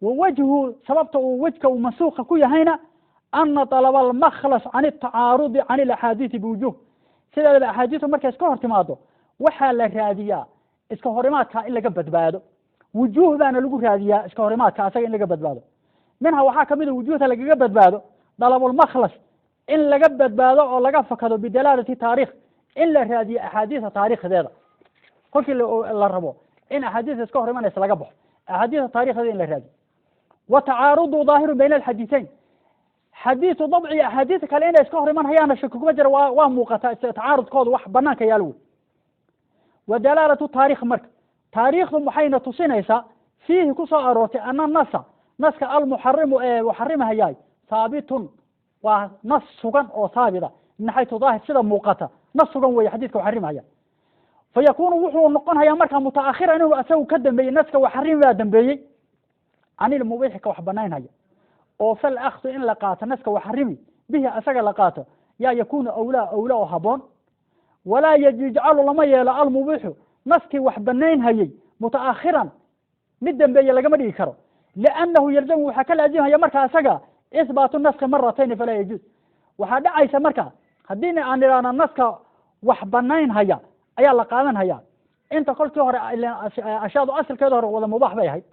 Wa wajhu, sababta uu wejka uu mansuukha ku yahayna, ana dalaba almakhlas can atacaarudi can alaxaadiisi biwujuh. Sideedaba axaadiistu markay iska hor timaado, waxaa la raadiyaa iska horimaadka in laga badbaado. Wujuuh baana lagu raadiyaa iska horimaadka asaga in laga badbaado. Minha, waxaa kamid a wujuuhda lagaga badbaado dalabulmakhlas, in laga badbaado oo laga fakado, bidalaalati taarikh, in la raadiyo axaadiisa taariikhdeeda. Kolkii la rabo in axaadiista iska hor imanaysa laga baxo, axaadiista taarikhdeeda in la raadiyo. Wa tacaarudu daahirun bayna alxadiiseyn, xadiisu dabci iyo axaadiista kale inay iska hor iman hayaana shaki kuma jira, waa muuqataa tacaarudkooda, wax banaanka yaal wey. Wa dalaalatu taarikh, marka taariikhdu maxayna tusinaysaa fiihi ku soo aroortay? Ana nasa, naska almuxarimu ee xarimahayaay, haabitun, waa nas sugan oo haabita min xaytu daahir, sida muuqata nas sugan weeye xadiidka xarimahaya. Fa yakunu, wuxuu noqon hayaa markaa mutaakhiran, inuu asagu ka dambeeyey, naska wax xarimi baa dambeeyey, can ilmubiixi, ka wax banaynhaya, oo fal akhdu, in la qaato naska wax xarimi, bihi, asaga la qaato, yaa yakunu awlaa, awla oo haboon. Walaa yajcalu, lama yeelo, almubiixu, naskii wax banaynhayey, mutaakhiran, mid dambeeye lagama dhigi karo, liannahu yalzamu, waxaa ka laazimhaya marka isaga, ihbaatu naski maratayni, falaa yajuuz. Waxaa dhacaysa marka haddii aan idhaahno naska wax banaynhaya ayaa la qaadan hayaa, inta kolkii hore ashyaadu asalkeeda hore wada mubaax bay ahayd,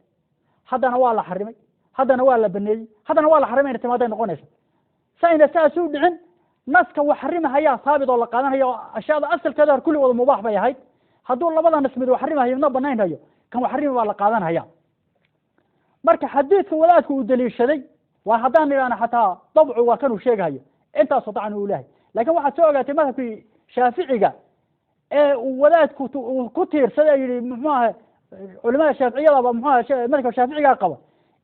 haddana waa la xarimay, haddana waa la baneeyey, haddana waa la xarimay, ina timaaday noqonaysa. Sayna saas u dhicin, naska wax xarimahayaa haabit oo la qaadanaya, oo ashyaada asalkeeda hore kulli wada mubaax bay ahayd. Hadduu labada nas mid wax xarimahayo midna banaynhayo, kan wax xarimi baa la qaadanhaya. Marka xadiidka wadaadku uu daliishaday waa, haddaan idhahno xataa dabcu waa kanuu sheegahayo, intaasoo dacni uu lehay. Lakin waxaad soo ogaatay madhabkii Shaaficiga ee uu wadaadku uu ku tiirsaday, yihi, muxuu ahay, culimada shaaficiyadaba, muxuu aha, madhabka shaaficigaa qaba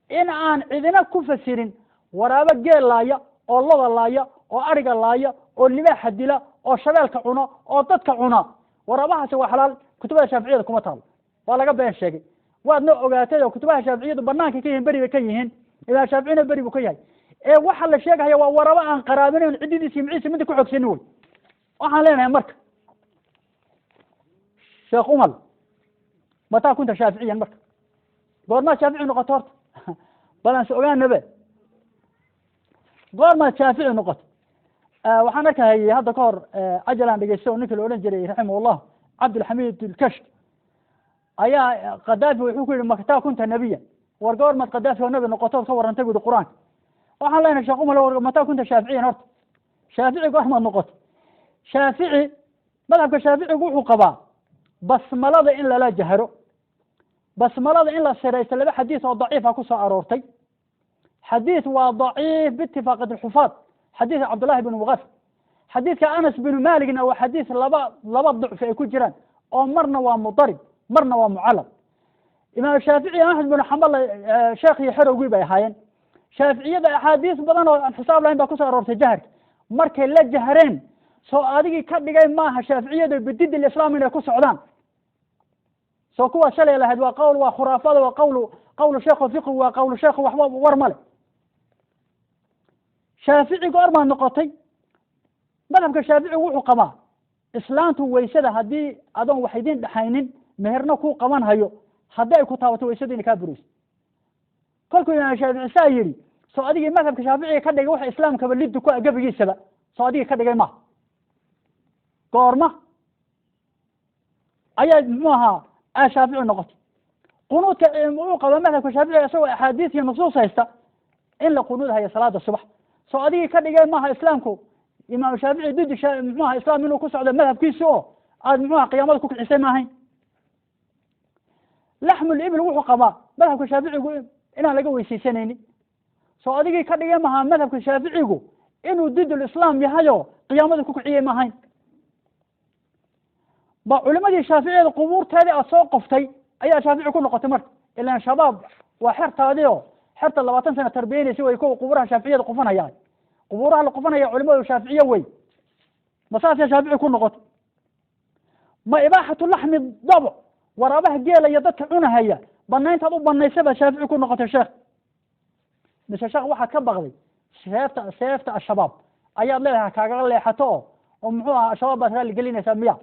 in aan cidina ku fasirin waraabo geel laaya oo loda laaya oo ariga laaya oo libaaxa dila oo shabeelka cuno oo dadka cuna, waraabahaasi waa xalaal. Kutubada shaaficiyada kuma taalo, waa laga been sheegay. Waadna ogaatay oo kutubaha shaaficiyadu banaanka ka yihiin, beri bay ka yihiin, Imaam Shaaficina beri buu ka yahay. Ee waxa la sheegahaya waa waraabo aan qaraabinayn, ciddidiisa iyo maciisa midda ku xogsanin wey. Waxaan leenahay marka, Sheekh Umal, mataa kunta shaaficiyan? Marka goormaad shaafici noqoto horta? Balan se ogaanabe, goormaad shaafici noqoto? Waxaan arkahayay hadda ka hor cajalaan dhegeysto oo ninkii la odhan jiray, raximahullah, Cabdulxamiid Ilkashk ayaa Khadaafi wuxuu ku yihi: "Mataa kunta nebiyan?" War goormaad Khadaafi oo nabi noqotood ka warrantay, bu yihi, Qur-aanka? Waxaan leenahay, Sheekh Umal, war mataa kunta shaaficiyan? Horta shaafici goormaad noqoto? Shaafici, madhabka shaaficigu wuxuu qabaa basmalada in lala jahro, basmalada in la siraysto. Laba xadiis oo daciifa ku soo aroortay. Xadiis waa daciif biitifaaqi alxufaad, xadiis Cabdullahi bn Mugafir. Xadiidka Anas binu Maligna waa xadiis laba ducfi ay ku jiraan, oo marna waa mudarib, marna waa mucallaq. Imaam Shaafici iyo Axmed binu Xambal sheekh iyo xerowgii bay ahaayeen. Shaaficiyada axaadiis badan oo aan xisaab lahayn baa kusoo aroortay jaharka. Markay la jahreen, soo adigii ka dhigay maaha shaaficiyadu bidid lislaam inay ku socdaan? Soo kuwa shalay lahayd waa qowl, waa khuraafada, waa qawlu sheekhu fiqhi, waa qawlu sheekhu, waxba war male. Shaafici goor baad noqotay? Madhabka Shaaficigu wuxuu qabaa islaantu waysada haddii adoon wax idin dhexaynin, meherna kuu qaban hayo, haddii ay ku taabato waysadu inay kaa burayso. Kolkuu Imaam Shaafici saa yidhi, soo adigii madhabka Shaaficiga ka dhigay waxa islaamkaba liddu ku gebigiisaba, soo adigii ka dhigay maha? Goorma ayaa muxuu ahaa aa Shaafici noqotay? Qunuudka uu qaba madhabka Shaaficiga, isagoo axaadiis iyo nusuus haysta in la qunuud hayo salaada subax, soo adigii ka dhigay maaha islaamku Imaam Shaafici didi muxuu aha islaam inuu ku socdo madhabkiisi oo aad muxuu aha qiyaamada ku kicisay maahayn? Laxmul ibil wuxuu qabaa madhabka Shaaficigu inaan laga weysaysanaynin. Soo adigii ka dhigay maha madhabka Shaaficigu inuu didul islaam yahayo qiyaamada ku kiciyey maahayn? Ba culimadii Shaaficiyada qubuurteedii aad soo qoftay ayaa Shaafici ku noqotay. Marka ilaan shabaab waa xertaadii oo xerta 20 sana tarbiyeynaysa way kuwa qubuuraha Shaaficiyada qufanayaan, qubuuraha la qufanaya culimadu Shaaficiye wey. Ma saasay Shaafici ku noqotay? Ma ibaaxatu laxmi dabc, waraabaha geela iyo dadka cunahaya banayntaad u banaysay baad Shaafici ku noqotay, sheekh? Mise sheekh waxaad ka baqday seefta Al-Shabaab ayaad leedahay kaagaga leexato oo muxuu ahaa Al-Shabaab baad raalli gelinaysaa miya?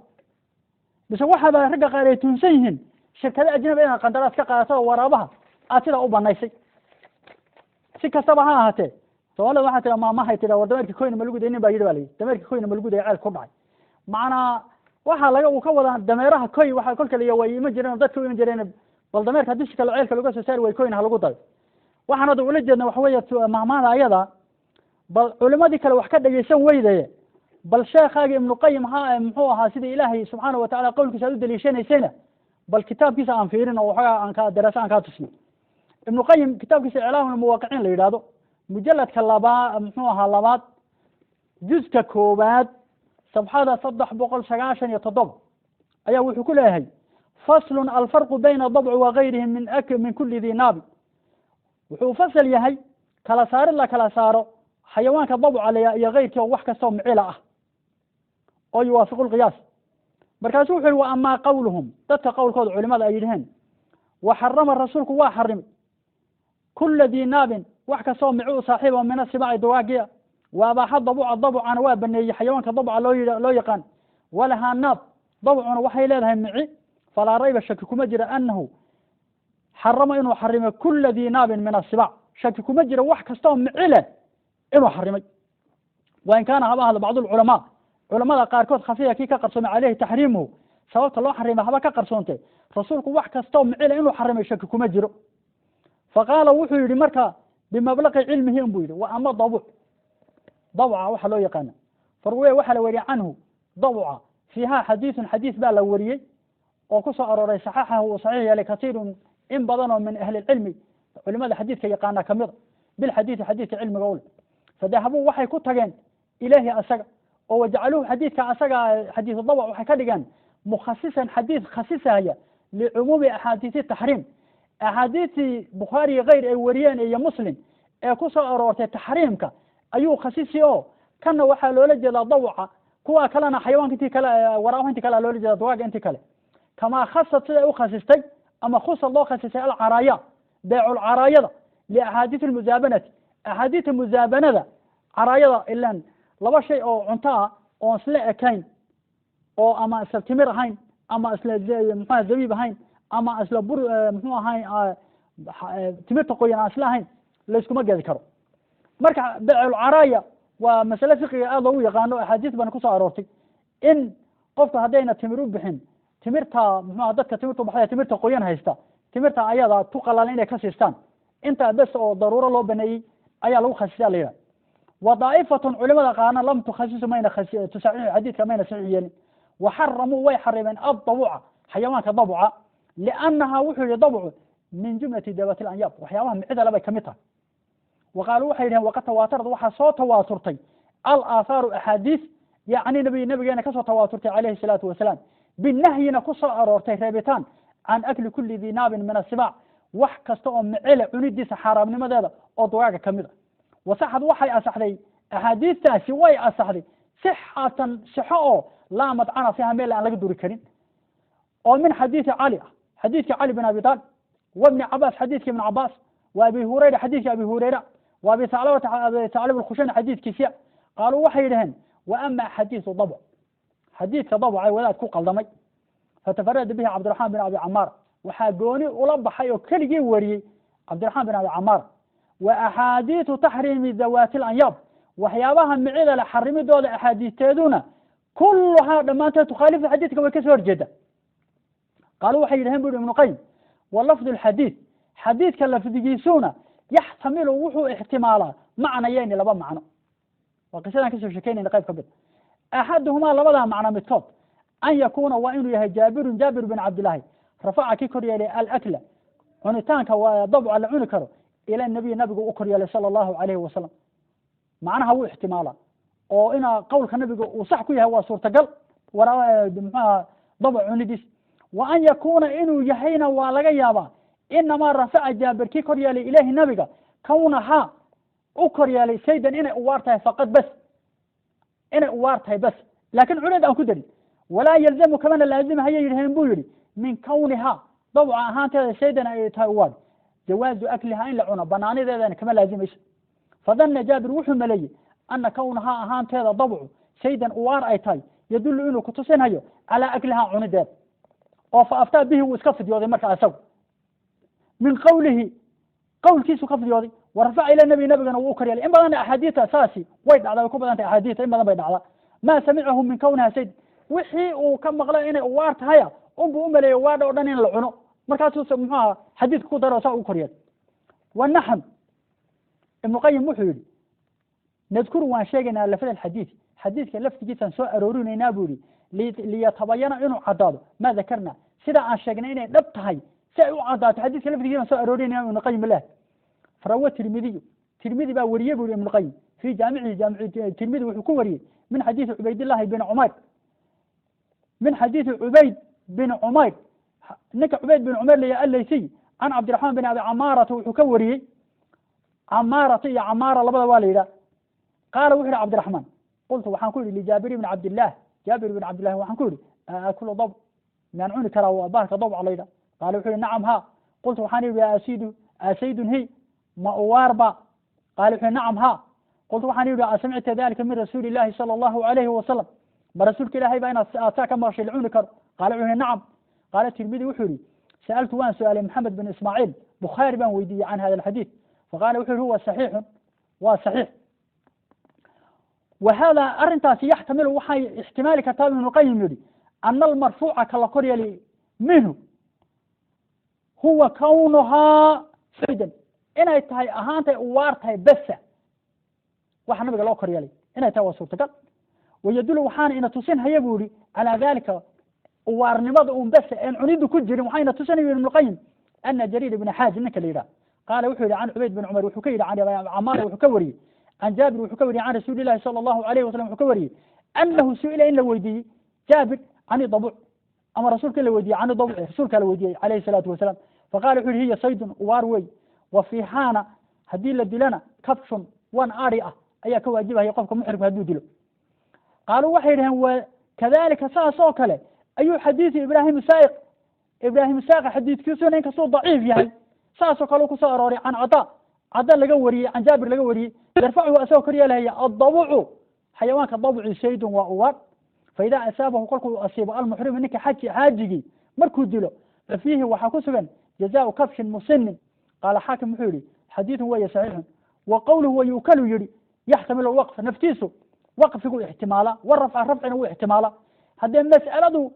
Mise waxaaba ragga qaar ay tuunsan yihiin shirkado ajnabi inaad qandaraas ka qaadato oo waraabaha aad sidaa u banaysay. Si kastaba ha ahaatee, Soomaalida waxaa tira maamahay tira, war dameerka koyna ma lagu day, nin baa yidhi, baa layidhi dameerka koyna ma lagu day, ceel ku dhacay. Macnaa waxaa laga uu ka wadaa dameeraha koy waxaa kolka la way iman jireen oo dadka u iman jireen, bal dameerka haddii si kale ceelka laga soo saari way koyna ha lagu dayo. Waxaan hadda ula jeedna waxa weeye maahmaahda ayada, bal culimadii kale wax ka dhegaysan weydaye, bal sheekhaagi Ibnu Qayim ha muxuu ahaa sida Ilaahay subxaana watacala qowlkiisa aad u daliishanaysayna, bal kitaabkiisa aan fiirin oo waxoogaa aan ka daraasa aan kaa tusno. Ibnu Qayim kitaabkiisa Iclaam Almuwaqiciin la yidhahdo, mujaladka labaa muxuu ahaa labaad, juzka koowaad, safxada 397 ayaa wuxuu ku leeyahay: faslun, alfarqu bayna dabci wa gayrihi min ak min kuli dii naabi. Wuxuu fasal yahay kala saarid la kala saaro xayawaanka dabca laya iyo keyrkii oo wax kastoo micila ah oo yuwaafiqu lqiyaas. Markaasu wuxu yihi: wa amaa qawluhum, dadka qowlkooda culimada ay yidhaheen, wa xarama, rasuulku waa xarimay kula dii naabin, wax kastoo mici u saaxiiba, min asibaaci, dugaagiya, wa abaaxa dabuca, dabucana waa baneeyey, xayawaanka dabca loo yaqaan, walahaa naab, dabcuna waxay leedahay mici. Falaa rayba, shaki kuma jira, anahu xarama, inuu xarimay kula dii naabin min asibaac. Shaki kuma jira wax kastoo mici leh inuu xarimay. Wa in kaana, haba ahdo, bacdu lculamaa, culamada qaarkood, khafiya, kii ka qarsoomay, caleyhi taxriimuhu, sababta loo xarimay haba ka qarsoonte, rasuulku wax kastoo micile inuu xarimay shaki kuma jiro. Faqaala, wuxuu yidhi marka bimablaqi cilmihi inbuu yidhi: wa ama dabuc, dabca waxaa loo yaqaana, farwe waxaa la weriyey canhu dabca fiiha xadiiثun, xadiis baa la weriyey oo ku soo arooray, saxaxahu, uu saxiix yeelay, kasiirun, in badan oo min ahli lcilmi, culimada xadiidka yaqaana kamida, bilxadiidi, xadiidka cilmiga ule. Fadahabuu, waxay ku tageen ilaahi asaga oo wajacaluuhu, xadiidka asaga xadiisu dabc waxay ka dhigeen mukhasisan, xadiid khasisaya licumuumi axaadiisi taxriim, axaadiistii Bukhaari iyo keyr ay wariyeen iyo Muslim ee ku soo aroortay taxriimka ayuu khasisi, oo kanna waxaa loola jeedaa dawca, kuwa kalena xayawaanka intii kale, waraabaha intii kale loola jeeda, dugaaga intii kale. Kamaa khasad, siday u khasistay ama khusad loo khasisay alcaraaya, beeculcaraayada, liaxaadiisi lmuzaabanati, axaadiista muzaabanada. Caraayada ilan laba shay oo cunto ah oon isla ekayn, oo ama isla timir ahayn ama isla muxuaha zabiib ahayn ama isla bur muxuu ahayn timirta qoyan aan isla ahayn, layskuma gedi karo. Marka beeculcaraaya waa masale fiqiga aada loogu yaqaano, axaadiis bana kusoo aroortay in qofku haddayna timir u bixin, timirta muxuaha dadka timirta baxday, timirta qoyan haysta, timirta ayada tu qalalan inay ka siistaan intaa bes oo daruuro loo baneeyey ayaa lagu khasisa la yidhaha. Wa daa'ifatun, culimada qaarna, lam tukhasisu, mayna tusaxiixu, xadiidka mayna saxiix yeelin. Wa xaramuu, way xarimeen addabuca, xayawaanka dabuca, liannaha, wuxuu yihi, dabcu min jumlati dawaati lanyaab, waxyaabaha micida le bay kamid tahay. Wa qaaluu, waxay yidhaheen: waqad tawaatarad, waxaa soo tawaaturtay al aathaaru, axaadiis yacni nabigeena kasoo tawaaturtay calayhi salaatu wasalaam, binahyina ku soo aroortay reebitaan. Can akli kulli dii naabin min asibaac, wax kasta oo micile cunidiisa xaaraamnimadeeda oo dugaaga ka mid a. Wasaxad, waxay asaxday axaadiistaasi, way asaxday sixatan, sixo oo laa madcana fiiha, meel aan laga duri karin, oo min xadiidi Cali ah, xadiidka Cali bin Abi Talib, wa Bni Cabaas, xadiidka Ibn Cabaas, wa Abi Hurayra, xadiidka Abi Hurayra, wa Abi Thaclabata, Abi Thaclab Alkhushani xadiidkiisiya. Qaaluu, waxay yidhaheen: wa ama xadiidu dabc, xadiidka dabcay wadaad ku qaldamay, fatafarada bihi Cabdiraxmaan bin Abi Camaar, waxaa gooni ula baxay oo keligii wariyey Cabdiraxmaan bin Abi Camaar. Wa axaadiidu taxriimi dawaati alanyaab, waxyaabaha micida le xarimidooda axaadiisteeduna, kulluhaa, dhammaanteed, tukhaalifu, xadiidka way kasoo horjeeda. Qaaluu, waxay yidhaheen, bu yhi Ibnu Qayim: wa lafdu alxadiid, xadiidka lafdigiisuna, yaxtamilu, wuxuu ixtimaalaa macnayeyni, laba macno. Waa qisadaan kasoo shekeynayna qayb ka mid. Axaduhumaa, labadaa macno midkood, an yakuuna, waa inuu yahay, Jaabirun, Jaabir bin Cabdillaahi, rafaca, kii kor yeelay, alakla, cunitaanka waa dabca la cuni karo, ila nabiy, nabigu u kor yeelay sala Allahu calayhi wasalam. Macnaha wuu ixtimaalaa oo inaa qowlka nabiga uu sax ku yahay waa suurtagal muxuaha dabc cunidiis. Wa an yakuuna, inuu yahayna waa laga yaabaa, inamaa rafaca, Jaabir kii kor yeelay, ilaahi, nabiga, kawnahaa u kor yeelay, saydan, inay uwaar tahay, faqad, bas, inay uwaar tahay bas, laakiin cuneed aan ku darin. Walaa yalzamu, kamana laazimahayay yidhaheen, buu yidhi, min kawnihaa, dabca ahaanteeda, shaydan ay tahay uwaar, jawaazu aklihaa, in la cuno banaanideedana kama laazimayso. Fadana Jaabir, wuxuu maleeyey, ana kawnahaa, ahaanteeda dabcu, shaydan, uwaar ay tahay, yadullu, inuu kutusinhayo, calaa aklihaa, cunideeda, oo fa aftaa bihi, wuu iska fidyooday marka isagu, min qawlihi, qowlkiisu ka fidyooday. Wa rafaca ila nabi, nabigana wuu u kor yeelay. In badanna axaadiita saasi way dhacdaa, way ku badan tahay axaadiita, in badan bay dhacdaa. Maa samicahu min kawniha sayd, wixii uu ka maqlay inay uwaar tahaya unbuu u maleeyay waadha o dhan in la cuno, markaasuu muxuu aha xadiidka ku daro, saa ugu kor yeelay. Wa naxnu, Ibnu Qayim wuxuu yidhi, nadkuru, waan sheegaynaa, lafda alxadiid, xadiidka laftigiisaan soo aroorinaynaa, buu yihi, liyatabayana, inuu caddaado, maa dakarna, sida aan sheegnay inay dhab tahay si ay u caddaato, xadiidka laftigiisaan soo aroorinayna. Ibnu Qayim leh: farawa Tirmidiyu, Tirmidi baa wariyey, bu yihi Ibnu Qayim, fii jaamicihi, jaamici Tirmidi wuxuu ku wariyey, min xadiidi Cubaydillahi bin Cumayr, min xadiidi Cubayd bin Cumayr, ninka Cubayd bin Cumayr laya Allaysiy, can Cabdiraxmaan bin Abi Camaarata wuxuu ka wariyey. Camaarata iyo Camaara labada waa la yidhaha. Qaala, wuxu yihi Cabdiraxmaan: qultu, waxaan ku yidhi, lijaabir bni Cabdillaah, Jaabir bin Cabdillahi waxaan ku yidhi: aakulu dab, miyaan cuni karaa waa bahalka dabca la yidhaha? Qaala, wuxu yihi: nacam, ha. Qultu, waxaan yidhi: asidu, asaydun hi, ma uwaarba? Qaala, wuxu yihi: nacam, ha. Qultu, waxaan yidhi: asamicta dalika min rasuuli illahi sala Allahu alayhi wasalam? Ma rasuulka Ilaahay baa inaad aad saa ka maqashay la cuni karo? Qaala, wuxu yihi: nacam. Qaala Tirmidi, wuxuu yihi: sa'altu, waan su-aalay, Maxamed bin Ismaaciil Bukhaari baan weydiiyey, can hada alxadiid, faqala, wuxu yihi: huwa saxiixun, waa saxiix. Wa hada, arrintaasi, yaxtamilu, waxay ixtimaali kartaa, Ibnu Qayim yidhi, ana almarfuuca, ka la kor yeelay, minhu, huwa kawnuhaa saydan, inay tahay ahaantay uwaar tahay besa, waxa nabiga loo kor yeelay inay tahay waa suurtagal. Wayadulu, waxaana ina tusin haya, buu yihi, calaa dalika, uwaarnimada un besa een cunidu ku jirin, waxaa ina tusinaya Ibnu Qayim, ana Jariir ibna Xaazim, ninka la yidhaha, qaala, wuxuu yihi, can Cubayd bin Cumar wuxuu ka yidhi, can Camaara wuxuu ka wariyey, can Jaabir wuxuu ka wariyey, can rasuuli llahi sala Allahu alayhi wasalam wuxuu ka wariyey, anahu su'ila, in la weydiiyey Jaabir, can dabuc, ama rasuulka in la weydiiyey, can dabuci, rasuulkaa la weydiiyey calayhi salaatu wasalaam. Faqala, wuxu yihi: hiya saydun, uwaar wey, wa fiihaana, haddii la dilana, kabshun, wan ari ah ayaa ka waajibahaya qofka muxrimka hadduu dilo. Qaaluu, waxay yidhaheen: wa kadalika, saas oo kale ayuu xadiidu Ibraahim Saaiq, Ibraahim Saaiq xadiidkiisuna, inkastuu daciif yahay, saasoo kale kusoo arooray, can Cadaa, Cada laga wariyey, can Jaabir laga wariyey, yarfachu, asagoo kor yeelahaya: addabucu, xayawaanka dabci, saydun, waa uwaar, fa idaa asaabahu, kolkuu asiibo, almuxrimu, ninka xaji xaajigii markuu dilo, fa fiihi, waxaa ku sugan, jazaau kabshin musinin. Qaala Xaakim, wuxuu yihi: xadiidun weeye saxiixun. Wa qowluhu wayukalu yihi yaxtamilu waqf, naftiisu waqfigu ixtimaala, wa rafca, rafcina wuu ixtimaala. Haddee mas'aladu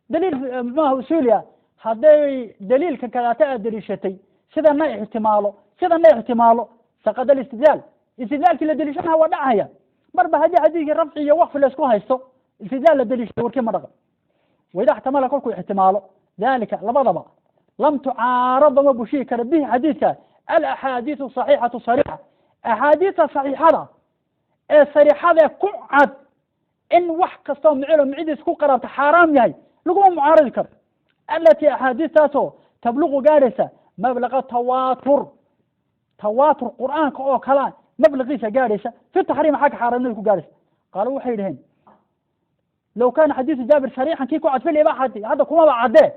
daliil muxuaha usuuli ah, hadday daliilkan kadaata aad daliishatay sidana ixtimaalo, sidana ixtimaalo, saqada alistidlaal, istidlaalkii la daliishanaha waa dhacaya. Marba haddii xadiidkii rafci iyo waqfi laysku haysto, istidlaal la daliishay warkii ma dhaqan. Waida ixtamala, kolkuu ixtimaalo, dalika, labadaba, lam tucaarada, ma bushiyi kara, bihi, xadiidka, alaxaadiisu saxiixatu sariixa, axaadiista saxiixada ee sariixadee ku cad in wax kastoo micilo micidiis ku qaraabta xaaraam yahay laguma mucaaradi karo. Allatii axaadiistaasoo tabluqu gaadhaysa mablaqa tawaatur, tawaatur qur'aanka oo kalea mablaqiisa gaadhaysa fi taxriim, xagga xaaraamnimada ku gaadhaysa. Qaaluu waxay dhaheen low kaana xadiisu Jaabir sariixan kii ku cad fil ibaaxati, hadda kumaba caddee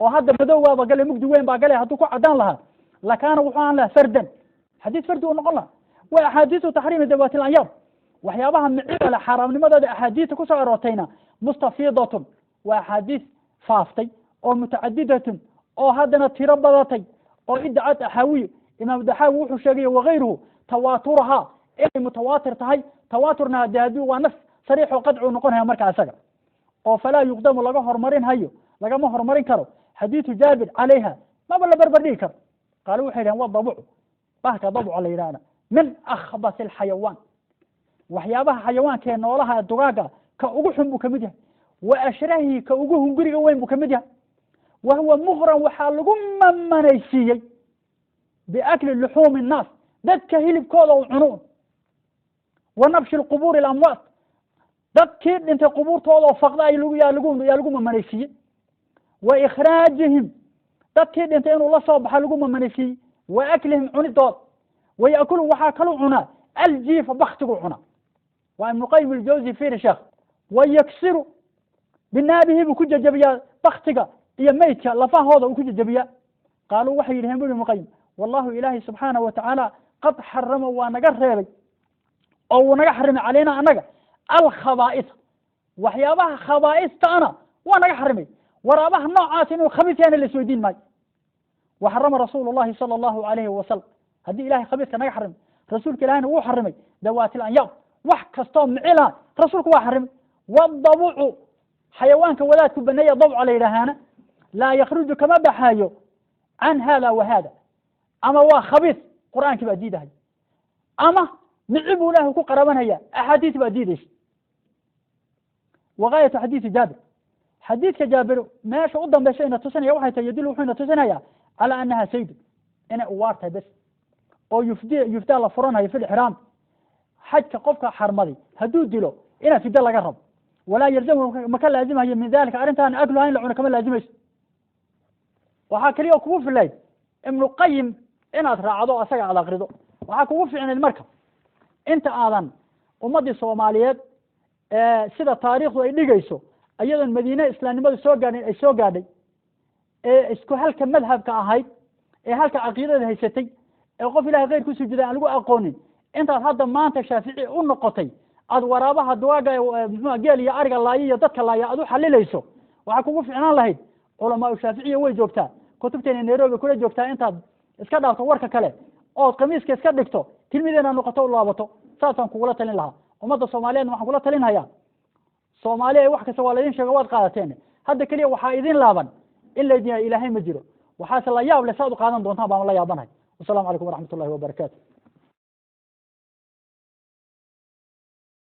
oo hadda madow waaba gale, mugdi weyn baa gale. Hadduu ku caddaan lahaa lakaana wuxuu ahaan lahaa fardan, xadiis fardi uu noqon lahaa. Wa axaadiisu taxriimi dawaati lanyaab, waxyaabaha micida le xaaraamnimadooda axaadiista kusoo aroortayna mustafiidatun, waa axaadiis faaftay oo mutacadidatun oo haddana tiro badatay oo idacad axaawiy, imaam Daxaawi wuxuu sheegay wakayruhu tawaaturahaa inay mutawaatir tahay. Tawaaturna hade haddii waa nas sariix oo qadci uu noqonaya marka isaga oo falaa yuqdamu laga horumarin hayo, lagama horumarin karo xadiidu Jaabir calayha, maba la barbar dhigi karo. Qaalo waxay dhaheen wa dabucu, bahka dabuca la yidhahda, min akhbas alxayawaan, waxyaabaha xayawaanka ee noolaha dugaaga ka ugu xun buu kamid yahay, wa ashrahihi ka ugu hunguriga weyn buu kamid yahay. Wa huwa muqran, waxaa lagu mamanaysiiyey biakli luxuumi innaas, dadka hilibkooda uu cuno, wa nabshi lqubuuri alamwaat, dadkii dhintay qubuurtooda oo faqda ay lagu yaa lagu yaa lagu mamanaysiiyey, wa ikhraajihim, dadkii dhintay inuu la soo baxa lagu mamanaysiiyey, wa aklihim cunidood, wa yaakulu waxaa kalu cunaa aljiifa, baktigu cuna. Waa Ibnu Qayim Aljawzi, fiiri sheekh. Wa yaksiru binaabihi buu ku jejebiyaa baktiga iyo meydka lafahooda uu ku jejebiyaa. Qaaluu waxay yidhaheen bu Ibnu Qayim, wallahu ilaahi subxaanahu watacaala qad xarama, waa naga reebay oo wuu naga xarimay calayna annaga alkhabaa'isa, waxyaabaha khabaa'istana waa naga xarimay. Waraabaha noocaas inuu khabiis yahayna la isweydiin maayo. Wa xarama rasuulu llahi sala allahu alayhi wasalam, haddii ilahay khabiiska naga xarimay, rasuulka ilahina wuu xarimay dawaati lanyaab, wax kastoo micila rasuulku waa xarimay. Wadabucu, xayawaanka wadaadku baneeya dabca la yidhaahaana, laa yakhruju kama baxaayo can hada wa hada, ama waa khabiis, qur'aankii baa diidahay, ama mici buu ilaahu ku qarabanaya, axaadiis baa diidaysa. Wagaayatu xadiisi Jaabir, xadiidka Jaabir meesha u dambaysa ina tusinaya waxay tahay, yadullu wuxuu ina tusinaya calaa annaha saydu, inay uwaar tahay bes oo yufdi yufdaa la furanayo fi lixraam, xajka qofka xarmaday hadduu dilo inaa fida laga rabo. Walaa yalzamu maka laazimayo min dalika arrintaan akluha, in la cuno kama laazimayso. Waxaa keliya kugu filayd Ibnu Qayim inaad raacdo, asaga aad akrido. Waxaa kugu ficnayd marka inta aadan ummaddii Soomaaliyeed sida taariikhdu ay dhigayso iyadoon Madiine islaamnimadu soo gaadhin ay soo gaadhay, ee isku halka madhabka ahayd, ee halka caqiidada haysatay, ee qof ilahay khayr ku sujuuday aan lagu aqoonin, intaad hadda maanta Shaafici u noqotay aad waraabaha duwaaga muxua geel iyo ariga laaya iyo dadka laaya aad u xalilayso, waxaa kugu ficnaan lahayd culamaau Shaaficiya way joogtaa, kutubteena Nairobi kula joogtaa, intaad iska dhaafto warka kale ood khamiiska iska dhigto, tilmideena noqoto u laabato. Saasaan kugula talin lahaa. Ummadda Soomaaliyeedna waxaan kula talinhayaa, Soomaaliya wax kasta waa laydin sheego, waad qaadateen. Hadda keliya waxaa idin laaban in laydin ilaahay ma jiro. Waxaase la yaab leh saad u qaadan doontaan baan la yaabanahay. Wasalaamu calaykum waraxmat ullahi wabarakaatu.